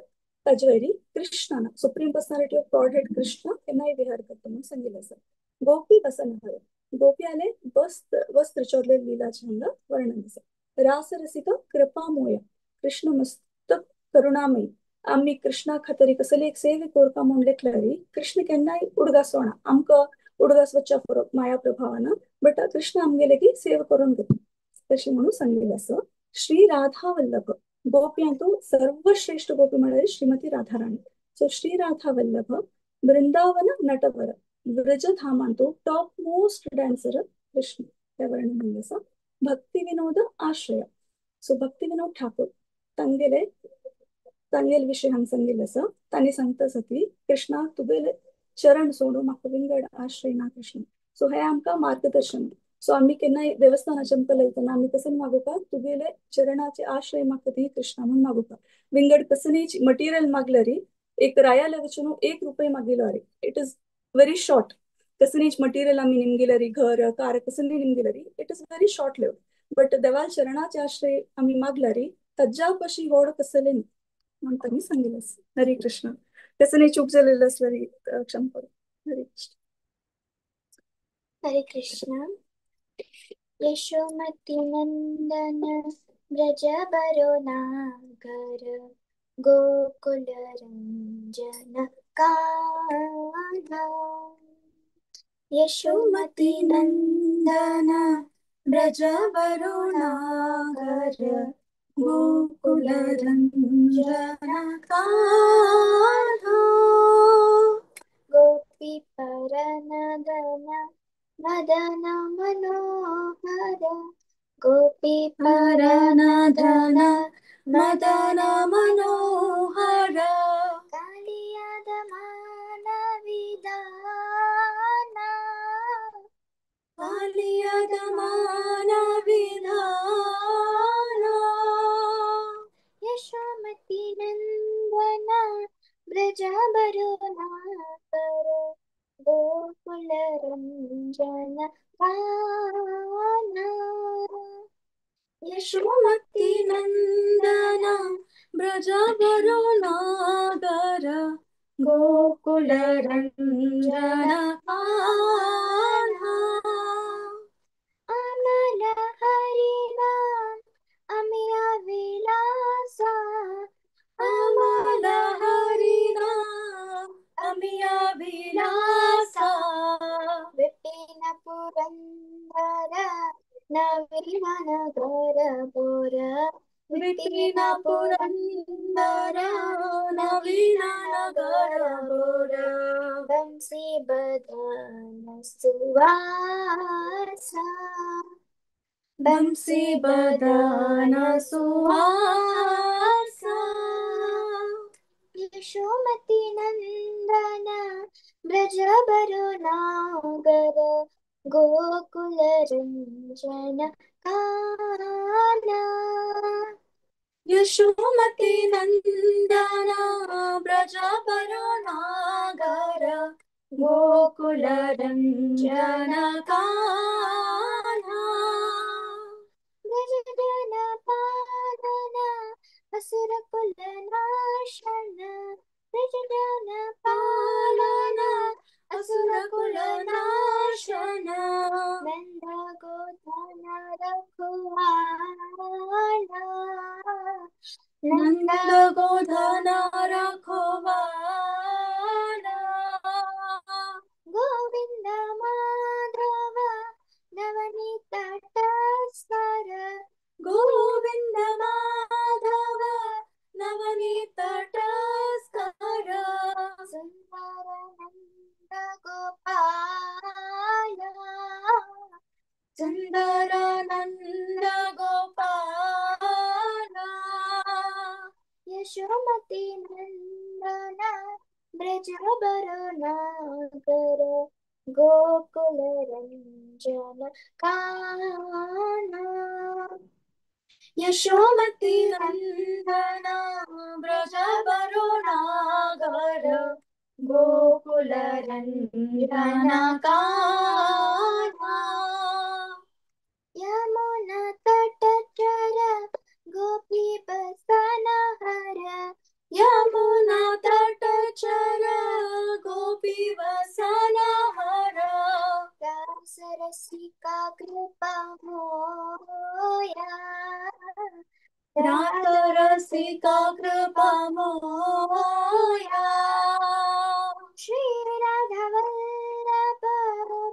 ताजे वयरी कृष्णान supreme personality of Godhead Krishna केन्नाय विहार करता म्हणून सांगिल्लें आसा. गोपी वसनहर. गोपी वस्त्र चोरले लिलाचें हांगा वर्णन आसा. रासरसिक कृपामोय. कृष्ण मस्त करुणामयी. आमी कृष्णा खातीर कसली एक सेवे कोरपा म्हूण लेखल्यारी कृष्ण केन्नाय उडगास सोडना. आमकां उडगास वच्च्या फरक माया प्रभावान, बट कृष्ण आमगेले की सेवा करून घेता तशें म्हणून सांगिल्लें आसा. श्री राधा वल्लभ. गोप्यांतू सर्वश्रेष्ठ गोपी म्हळ्यार श्रीमती राधाराणी. सो श्री राधा वल्लभ वृंदावन नटवर व्रजधामांतू टॉप मोस्ट डान्सर कृष्ण हें वर्णन आसा. भक्ती विनोद आश्रय. सो भक्ती विनोद ठाकूर तांगेले तांगेले विशय हांगा सांगिल्लें आसा. तांणी सांगता आसा की कृष्णा तुगेले चरण सोडून म्हाका विंगड आश्रय ना कृष्ण. सो हे आमकां मार्गदर्शन. सो आमी केन्नाय देवस्थानाचे आमकां लयतना आमी कसन मागोवपा तुगेले चरणाचे आश्रय म्हाका दी कृष्णा म्हणून मागोवपा. विंगड कसनीच मटेरियल मागल्यारी एक रायाले वचून 1 रुपये मागिलो it is very short. कसनीच मटेरियल आमी निमगिल्यारी घर कार कसनी निमगिल्यारी it is very short lived. But देवाल चरणाचे आश्रय आमी मागल्यारी ताज्या पशी व्हड कसले न्ही म्हणून तांणी सांगिल्लें आसा. हरे कृष्ण. कसनी चूक जालेली आसल्यारी क्षमा करूं. हरे कृष्ण. हरे कृष्ण. यशोमती नंदन ब्रज बरो नागर गोकुल रंजन कान्हा. यशोमती नंदन ब्रज बरो नागर गोकुल रंजन कान्हा. गोपी परनदन मदन मनोहर गोपी परनदन मदन मनोहर कालियादमान विधाना कालियादमान विधाना. यशोमती नंदन ब्रज बरो नागर गोकुल रंजन कान्हा. यशोमती नंदन ब्रज बरो नागर गोकुल रंजन कान्हा. अमल हरिनाम अमिया विलासा अमल हरिनाम अमिया विलासा. विपिन पुरंदर नवीन नगर बोर विपिन पुरंदर नवीन नगर वर बंसी बदन सुवासा बंसी बदन सुवासा। यशोमती नंदन ब्रज बरु नागर गोकुल रंजन काना। यशोमती नंदन ब्रज बरु नागर गोकुल रंजन कान्हा। ब्रज जन पालन असुर कुल नाशन ब्रज जन पालन असुर कुल नाशन नंद गोधन रघुवाला नंद गोधन रखवाला। गोविंद माधव नवनीत तस्कर गोविंद माधव नवनीत तस्कर सुंदर नंद गोपाल सुंदर नंद गोपाल। यशोमती नंदन ब्रज बरु नागर गोकुल रंजन कान्हा। यशोमती नंदन ब्रज बरु नागर गोकुल रंजन कान्हा। यमुना तट चर गोपी बसन हर यमुना तट चर गोपी वसन हर दास रसिका कृपा मोया रात रसिका कृपा मोया। श्री राधा वल्लभ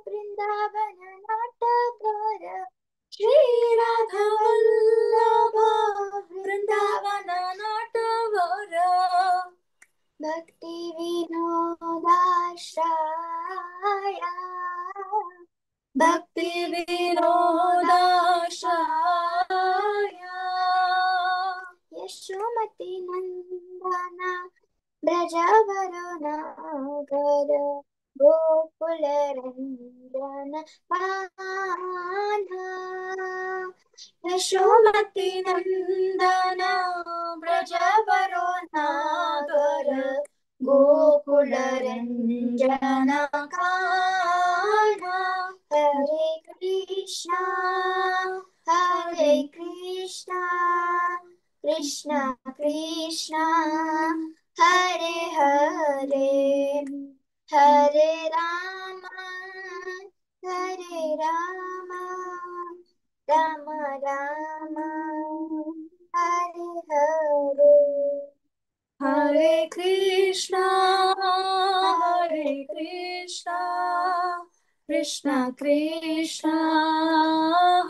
वृंदावन नटवर श्री राधा वल्लभ वृंदावन नटवर भक्ति विनोदाश्रया भक्ति विनोदाश्रया। यशोमती नंदन ब्रज बरु नागर गोकुल रंजन कान्हा। यशोमती नंदन ब्रज बरु नागर गोकुल रंजन कान्हा। हरे कृष्णा हरे कृष्णा कृष्णा कृष्णा हरे हरे हरे राम हरे राम राम राम हरे हरे। हरे कृष्णा हरे कृष्णा कृष्णा कृष्णा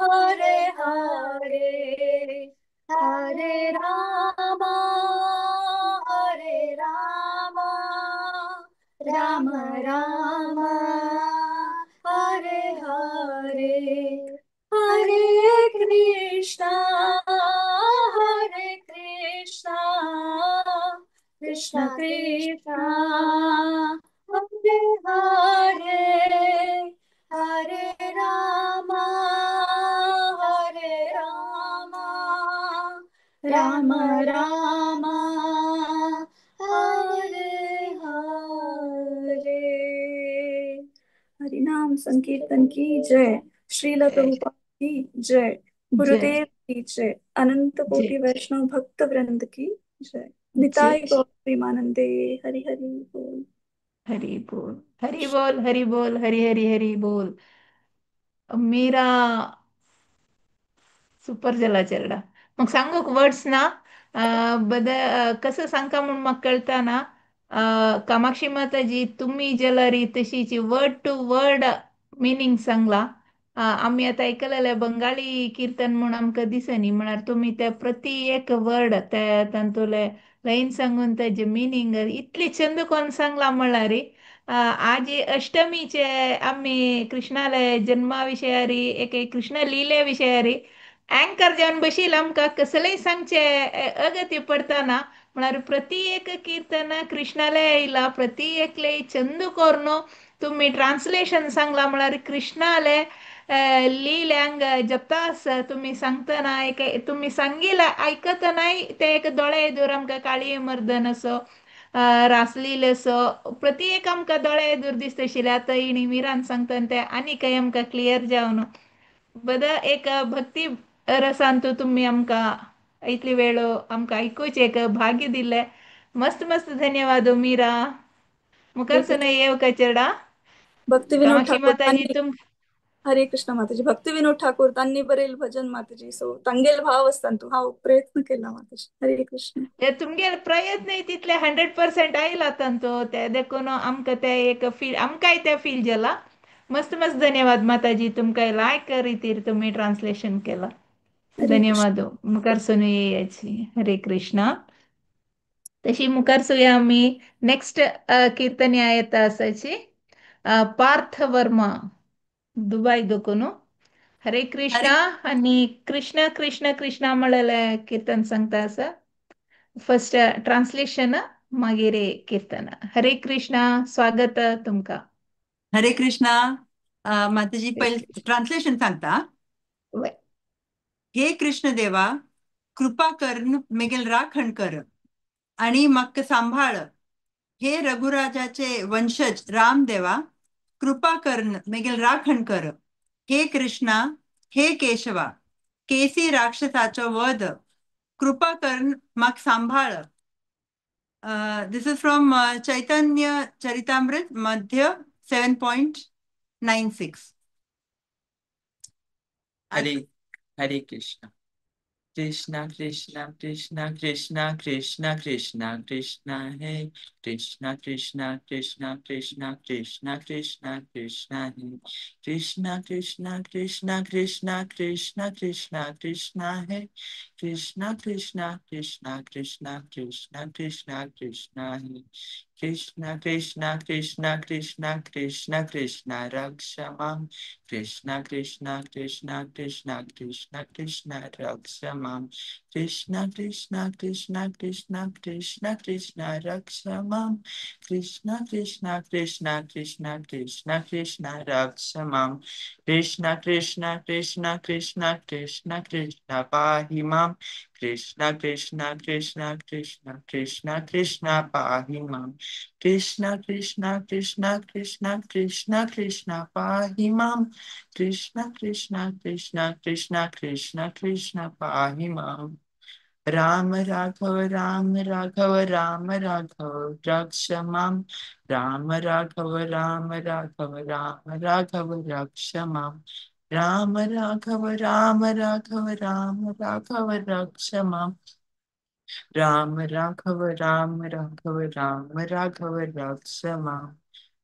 हरे हरे हरे राम हरे राम राम राम हरे हरे। हरे कृष्णा हरे कृष्णा कृष्ण कृष्णा हरे हरे हरे राम हरे राम राम राम हरे हरे। हरिनाम संकीर्तन की जय। श्रील प्रभुपाद की जय। जय गुरुदेव की जय। अनंत जय कोटि वैष्णव भक्त वृंद की जय। जय। निताई गौर प्रेमानंदे हरि हरि बोल। हरि बोल हरि बोल हरि बोल हरि हरि हरि बोल। मीरा सुपर जाला चेरडा मग सांगूक वर्ड्स ना बद कसं सांगता म्हूण म्हाका कळटा ना. कामाक्षी माताजी तुम्ही जाल्यार तशीची वर्ड टू वर्ड मिनींग सांगला. आमी आतां आयकलेले बंगाली कीर्तन म्हूण आमकां दिसनी, म्हळ्यार तुमी ते प्रति एक वर्ड ते तांतुले लायन सांगून तेजे मिनींग इतली चंद कोन्न सांगला म्हळ्यार आज अष्टमीचे आमी कृष्णाले जन्मा विशयारी एक कृष्ण लिले विशयारी अँकर जावन बशील आमकां कसलेय सांगचे अगत्य पडताना म्हळ्यार प्रति एक कीर्तन कृष्णाले आयला प्रति एकले चंद कोर्न तुम्ही ट्रान्सलेशन सांगला म्हळ्यार कृष्णाले लिल्यांग जपतास तुम्ही सांगतना एक तुम्ही सांगिला आयकतनाय ते एक दोळे एदूर आमकां काळी मर्दन असो रासलील असो प्रति एक आमकां दोळे एदूर दिसता. आतां हिणी मिरान सांगता ते आनीकय आमकां क्लियर जावन बद एक भक्ती रसांतू तुम्ही आमकां इतली वेळ आमकां आयकुचे एक भाग्य दिले. मस्त मस्त धन्यवाद मीरा. मुखार हरे सुन येव कचेडा भक्ती विनोद कामाक्षी ठाकूर माताजी तांनी तुम. हरे कृष्ण माताजी, भक्ती विनोद ठाकूर तांनी बरेल भजन माताजी, सो तांगेल भाव असताना हांव प्रयत्न केला माताजी. हरे कृष्ण. ते तुमगेले प्रयत्न तितले 100% आयला तांचो ते देखून आमकां ते एक फील आमकांय ते फील जाला. मस्त मस्त धन्यवाद माताजी, तुमकां लायक रितीर तुम्ही ट्रान्सलेशन केला. हरे कृष्ण. धन्यवाद. मुखार सुनूया याची. हरे कृष्णा. तशी मुखार सुया आमी नेक्स्ट कीर्तन येता आसाची पार्थ वर्मा दुबाय दोकून. हरे हरे कृष्णा. आणि कृष्ण कृष्ण कृष्णा म्हणलेले कीर्तन सांगता आसा. फर्स्ट ट्रान्सलेशन मागीर कीर्तन. हरे कृष्णा, स्वागत तुमका. हरे कृष्णा. माताजी, हरे पहिले कृष्ण. ट्रान्सलेशन सांगता. वय. हे कृष्ण देवा, कृपा करून मेगेल राखण कर आणि म्हाका सांभाळ. हे रघुराजाचे वंशज रामदेवा, कृपा करून मेगेल राखण कर. हे कृष्णा, हे केशवा, केसी राक्षसाचो वध, कृपा करून म्हाका सांभाळ. This is from Chaitanya Charitamrita Madhya 7.96. Hare Hare Krishna. Krishna Krishna Krishna Krishna Krishna Krishna Krishna है, कृष्णा कृष्णा कृष्णा कृष्णा कृष्णा कृष्णा कृष्णा है, कृष्णा कृष्णा कृष्णा कृष्णा कृष्णा कृष्णा कृष्णा है, कृष्णा कृष्णा कृष्णा कृष्णा कृष्णा कृष्णा कृष्णा है, कृष्णा कृष्णा कृष्णा कृष्णा कृष्णा कृष्णा रक्ष मां, कृष्णा कृष्णा कृष्णा कृष्णा कृष्णा कृष्णा रक्ष मां, कृष्णा कृष्णा कृष्णा कृष्णा कृष्णा कृष्णा रक्ष मां, कृष्णा कृष्णा कृष्णा कृष्णा कृष्णा कृष्णा रक्ष मां, कृष्णा कृष्णा कृष्णा कृष्णा कृष्णा कृष्णा पाहि मां, कृष्णा कृष्णा कृष्णा कृष्णा कृष्णा कृष्णा पाहि मां, कृष्णा कृष्णा कृष्णा कृष्णा कृष्णा कृष्णा पाहि मां, कृष्णा कृष्णा कृष्णा कृष्णा कृष्णा कृष्णा पाहि मां. राम राघव राम राघव राम राघव रक्ष मां, राम राघव राम राघव राम राघव रक्ष मां, राम राघव राम राघव राम राघव रक्ष मां, राम राघव राम राघव राम राघव रक्ष मां.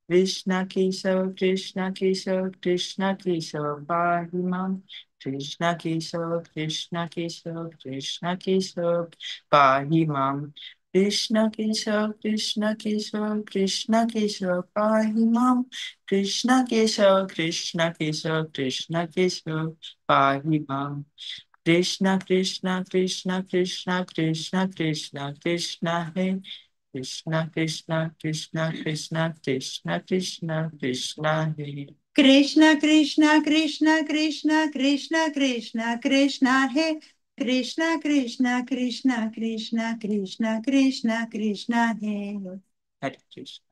कृष्ण केशव कृष्ण केशव कृष्ण केशव पाहि मां, कृष्ण केशव कृष्ण केशव कृष्ण केशव पाहि मां, कृष्ण केशव कृष्ण केशव कृष्ण केशव पाहि मां, कृष्ण केशव कृष्ण केशव कृष्ण केशव पाहि मां. कृष्ण कृष्ण कृष्ण कृष्ण कृष्ण कृष्ण कृष्ण है, कृष्ण कृष्ण कृष्ण कृष्ण कृष्ण कृष्ण कृष्ण है. कृष्ण कृष्ण कृष्ण कृष्ण कृष्ण कृष्ण कृष्ण है, कृष्ण कृष्ण कृष्ण कृष्ण कृष्ण कृष्ण कृष्ण है. हरे कृष्ण.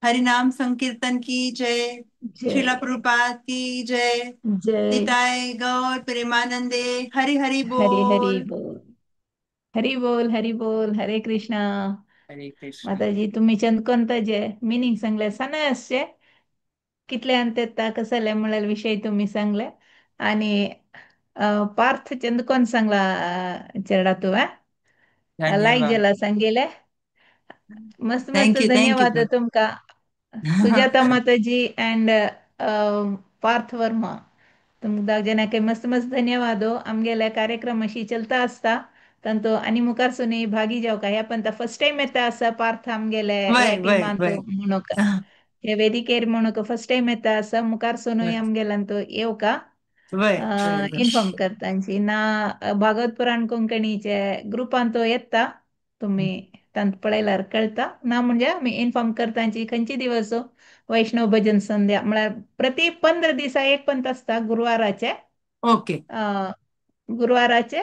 हरिनाम संकीर्तन की जय, श्रीला जय. प्रभुपाद की जय, जय. निताय गौर प्रेमानंदे हरि हरि हरी हरी बोल. बोल, हरी बोल, हरी बोल. हरे कृष्णा. हरे कृष्ण. माताजी, तुम्ही चंदकोंत जे मिनींग सांगले साना आसचे कितले अंत कसले म्हळ्यार विशय तुम्ही सांगले आणि पार्थ चंदकोन सांगला चेडा तुवें लायक धन्यवाद. जाला सांगिले. मस्त मस्त thank you, thank you. धन्यवाद तुमका सुजाता माताजी अँड पार्थ वर्मा. तुमकां दोग जाणांक मस्त मस्त धन्यवाद. आमगेले कार्यक्रम अशी चलता आसता तांतू आनी मुखार भागी जावका ह्या पण फर्स्ट टायम येता आसा पार्थ आमगेले ह्या वय वय टिमांत वय. म्हणूक, हे वेदिकेर म्हणूक फर्स्ट टायम येता आसा, मुखार सुनूय आमगेल्यांत येवका वय वय वय. इन्फॉर्म करतांची ना. भागवत पुराण कोंकणीचे ग्रुपांत येता तुमी, तांत पळयल्यार कळटा ना, म्हणजे आमी इन्फॉर्म करतांची खंयची दिवस वैष्णव भजन संध्या म्हळ्यार प्रति 15 दिसा एक पंत आसता गुरुवाराचे. ओके. गुरुवाराचे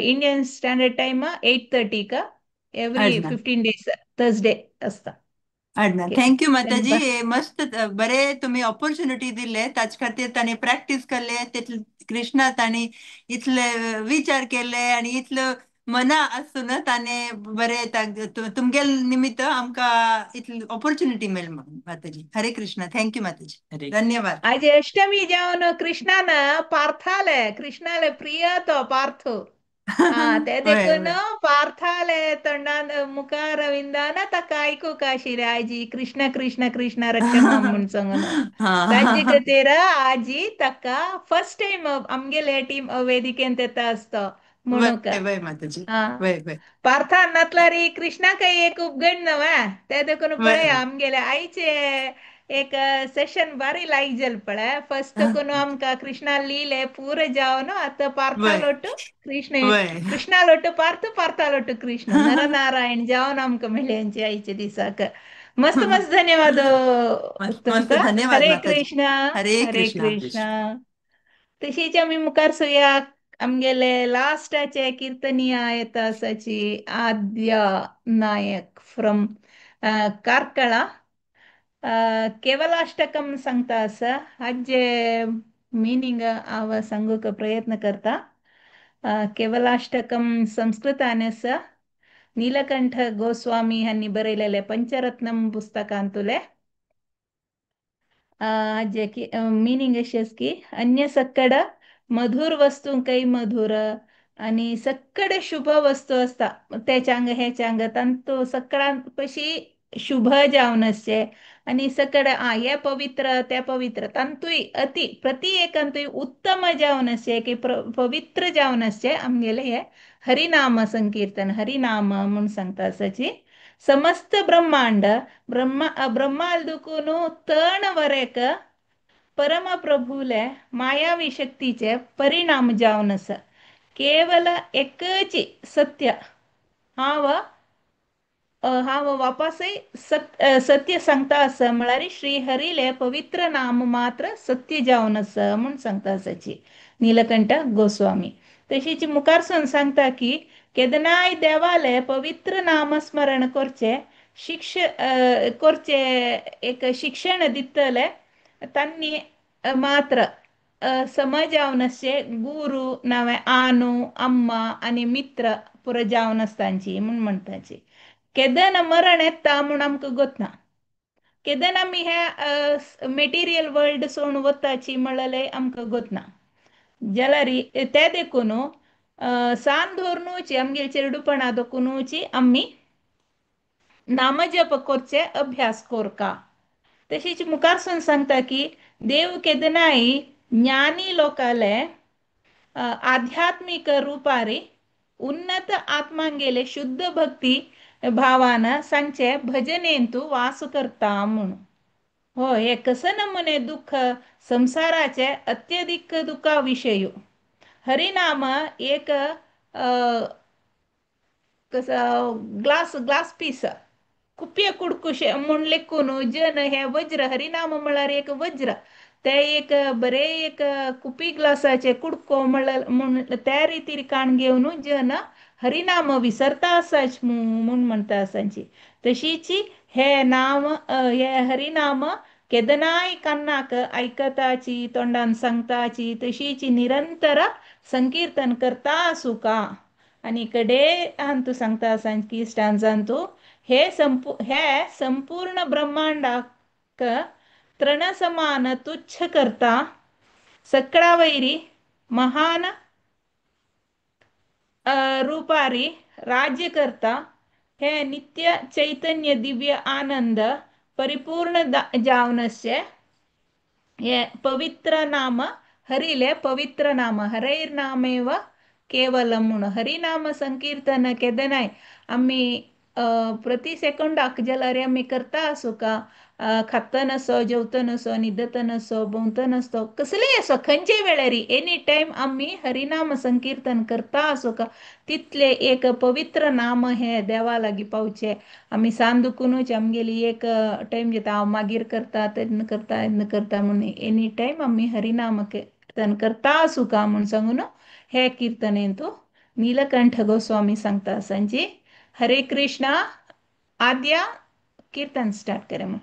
इंडियन स्टँडर्ड टायम 8:30 एवरी अडना 15 डेज थर्सडे आसता. अडना. ओके. Thank you माताजी, हे मस्त बरे तुम्ही ऑपॉर्च्युनिटी दिले, ताचे खातीर तांणी प्रॅक्टीस केले, तितले कृष्णा तांणी इतले विचार केले आणि इतलो मना आसून ताणें बरे तुमगेल निमित्त आमकां इतली ऑपॉर्च्युनिटी मेळ्ळी म्हणून माताजी. हरे कृष्णा, thank you माताजी, हरे. धन्यवाद. आज अष्टमी जावन कृष्णान पार्थाले, कृष्णाले प्रिय तो पार्थ, हा ते वय देखून वय. पार्थाले तोंडान मुखार विंदान ताका आयकूंक आशिल्लें आजी कृष्ण कृष्ण कृष्ण रक्षमा म्हूण सांगून, ताजे हा. खातीर आजी ताका फर्स्ट टायम आमगेले टीम वेदिकेंत येता आसतो म्हणूक. वय वय माताजी. हा वय वय. पार्थान नातल्यार कृष्णाकय एक उपगण न्हय ते देखून वय पळय आमगेले आयचे एक सेशन बारी लायक जाल पळय. फर्स्ट कोण आमकां कृष्णा लिले पूर जावन आतां पार्था वय लोट कृष्ण, वय. कृष्णा लोट पार्थ, पार्था लोट कृष्ण, नरनारायण जावन आमकां मेळ्ळेंचे आयचे दिसाक. मस्त मस्त धन्यवाद मस्त मस्त तुमकां. धन्यवाद हरे माताजी. कृष्णा. हरे हरे कृष्णा. कृष्णा. तशीच आमी मुखार सुया आमगेले लास्टाचे कीर्तनिया येता आसाची आद्य नायक फ्रॉम कार्कळा, केवलाष्टकम सांगता आसा. हाजे मिनींग हांव सांगूंक प्रयत्न करता. केवलाष्टकम संस्कृतान आसा, नीलकंठ गोस्वामी हांणी बरयलेले पंचरत्नम पुस्तकांतुले. जे की मिनींग अशेंच की अन्य सक्कड मधुर वस्तूंकय मधुर आणि सक्कड शुभ वस्तू आसता तेच्या अंग हेच्या अंग तांतू सगळ्यां पशी शुभ जावन आसचे आनी सकड आ हे पवित्र ते पवित्र तांतूय अति प्रति एकांतूय उत्तम जावन आसचे की पवित्र जावन आसचे आमगेले हे हरिनाम संकीर्तन, हरिनाम म्हूण सांगता आसाची. समस्त ब्रह्मांड ब्रह्मा ब्रह्माल दुखून तण वरेक परमप्रभूले मायावी शक्तीचे परिणाम जावन आसा. केवल एकच सत्य हांव हांव वापसय सत्य सांगता आसा म्हळ्यार श्री हरिले पवित्र नाम मात्र सत्य जावन आसा म्हूण सांगता आसाची नीलकंठ गोस्वामी. तशीच मुखारसून सांगता की केदनाय देवाले पवित्र नामस्मरण करचे शिक्ष करचे एक शिक्षण दितले तांणी मात्र समज जावन आसचे गुरू नांव आनू अम्मा आनी मित्र पुरो जावन आसतांची म्हूण म्हणटाची. केदना मरण येता म्हूण आमकां गोतना, केदना आमी हे मेटिरियल वर्ल्ड सोडून वताची म्हणलें आमकां गोतना जाल्यार ते देखून सान धोरनुची आमगेले चेडूपणा दोकुनूची आमी नामजप करचे अभ्यास कोरका. तशीच मुखारसून सांगता की देव केदनाय ज्ञानी लोकाले आध्यात्मिक रुपारी उन्नत आत्मांगेले शुद्ध भक्ती भावान सांगचे भजनेंतु वास करता म्हणून. हो हे कसं नमुने दुःख संसाराचे अत्यधिक दुःखा विषय हरिनाम एक कसं ग्लास ग्लास पीस कुपये कुडकुशे म्हूण लेखून जन हे वज्र हरिनाम म्हळ्यार एक वज्र ते एक बरे एक कुपी ग्लासाचे कुडको म्हणल्यार म्हूण त्या रितीर काण घेवन जन हरिनाम विसरता आसाच म्हूण म्हणटा आसाची. तशीच हे नाम हे हरिनाम केदनाय कान्नाक आयकताची तोंडान सांगताची तशीच निरंतर संकीर्तन करता आसूका. आनी कडे हांतू सांगता आसा की स्टांजांतू हे हे संपूर्ण ब्रह्मांडाक तृणसमान तुच्छ करता सकळा वैरी महान रूपारी राज्य करता हे नित्य चैतन्य दिव्य आनंद परिपूर्ण जावन आसचे हे पवित्र नाम हरिले पवित्र नाम हरैर नामेव केवलम म्हणून हरिनाम संकीर्तन केदनाय आमी प्रति सेकंडाक जाल्यार आमी करता आसूं का खाता नसो जेवता नसो न्हिदता नसो भोंवता नसो कसलेय असो खंयचे वेळार एनी टायम आमी हरिनाम संकीर्तन करता आसूं का तितले एक पवित्र नाम हे देवा लागीं पावचे. आमी सान दुखुनूच आमगेली एक टायम जाता हांव मागीर करता तेन्ना करता तेन्ना करता म्हणून एनी टायम आमी हरिनाम कीर्तन करता आसूं का म्हूण सांगून हे कीर्तनेंतू नीलकंठ गोस्वामी सांगता सांजी. हरे कृष्णा. आद्या कीर्तन स्टार्ट करे मग.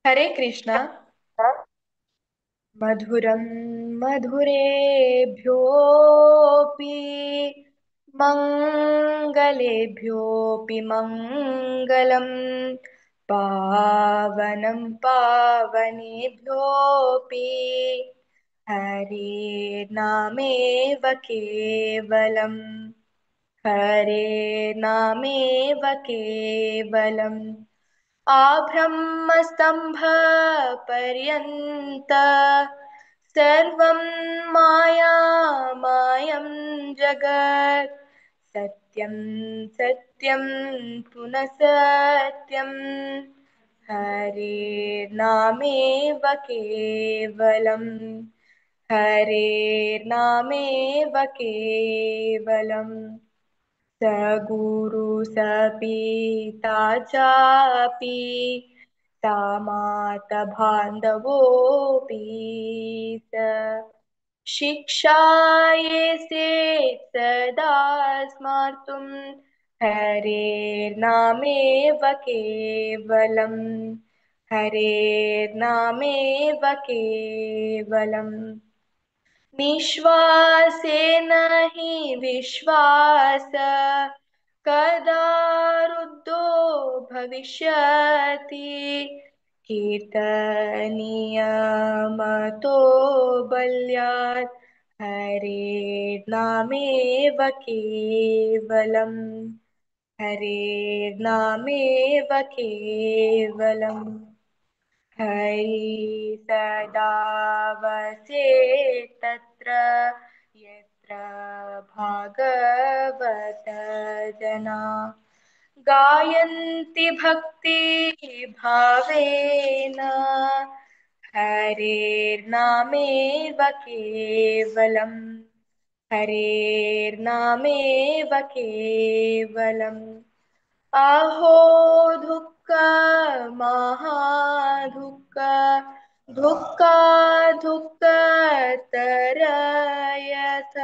हरे कृष्णा. मधुरं मधुरेभ्योऽपि मङ्गलेभ्योऽपि मङ्गलं पावनं पावनेभ्योऽपि हरेर्नामेव केवलम् हरेर्नामेव केवलम्. आब्रह्मस्तंभ पर्यन्त सर्वं मायामायं जगत् सत्यं सत्यं पुनः सत्यं हरेर्नामेव केवलम् हरेर्नामेव केवलम्. स गुरु स पिता चापि सा माता बान्धवोऽपि स शिक्षाये सेत् सदा स्मार्तुं हरेर्नामेव केवलम् हरेर्नामेव केवलम्. निश्वासेन हि विश्वास कदा रुद्धो भविष्यति कीर्तनीयमतो बल्यात् हरेर्नामेव केवलम् हरेर्नामेव केवलम्. हरि सदा वसे तत्र यत्र भागवत जना गायन्ति भक्ति भावेन हरेर्नामेव केवलम् हरेर्नामेव केवलम्. अहो दुःख महादुःख दुःख दुःख तरयथ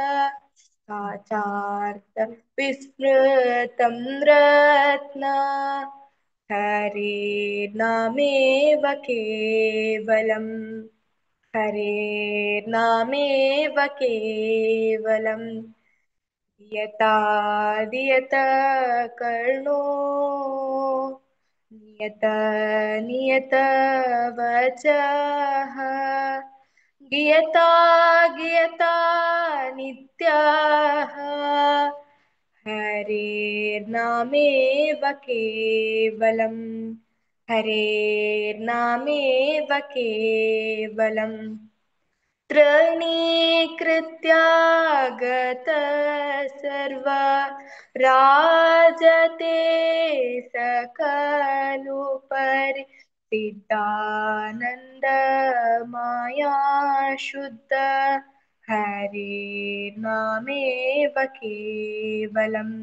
साचार्थ विस्मृतं रत्न हरेर्नामेव केवलम् हरेर्नामेव केवलम्. यता दियत कर्णो नियत नियत वचः गियता गियता नित्यः हरेर्नामेव केवलम् हरेर्नामेव केवलम्. तृणीकृत्यागत सर्व राजते सकलोपरि सिद्धानंद माया शुद्ध हरेर्नामेव केवलम्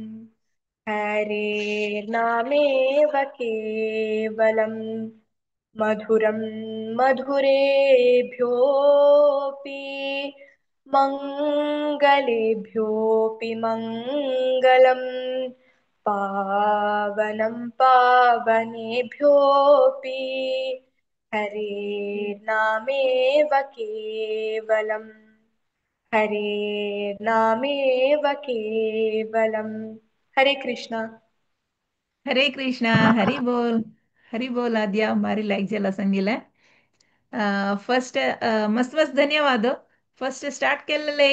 हरेर्नामेव केवलम्. मधुरं मधुरेभ्योऽपि मङ्गलेभ्योऽपि मङ्गलं पावनं पावनेभ्योऽपि हरेर्नामेव केवलम् हरेर्नामेव केवलम्. हरे कृष्णा. हरे कृष्णा. हरी बोल. हरी बोल. आद्या भारी लायक जाला सांगितलं. फर्स्ट मस्त मस्त धन्यवाद. फर्स्ट स्टार्ट केलेले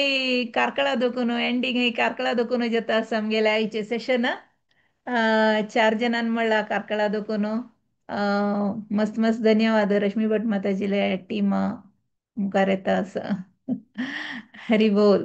कार्कळा दोकून एंडिंग कार्कळा दोकून जाता आमगेले आयचे सेशन. चार जणांन म्हणला कार्कळा दोकून मस्त मस्त धन्यवाद रश्मी भट माताजीले टीम मुखार येता असं. हरी बोल.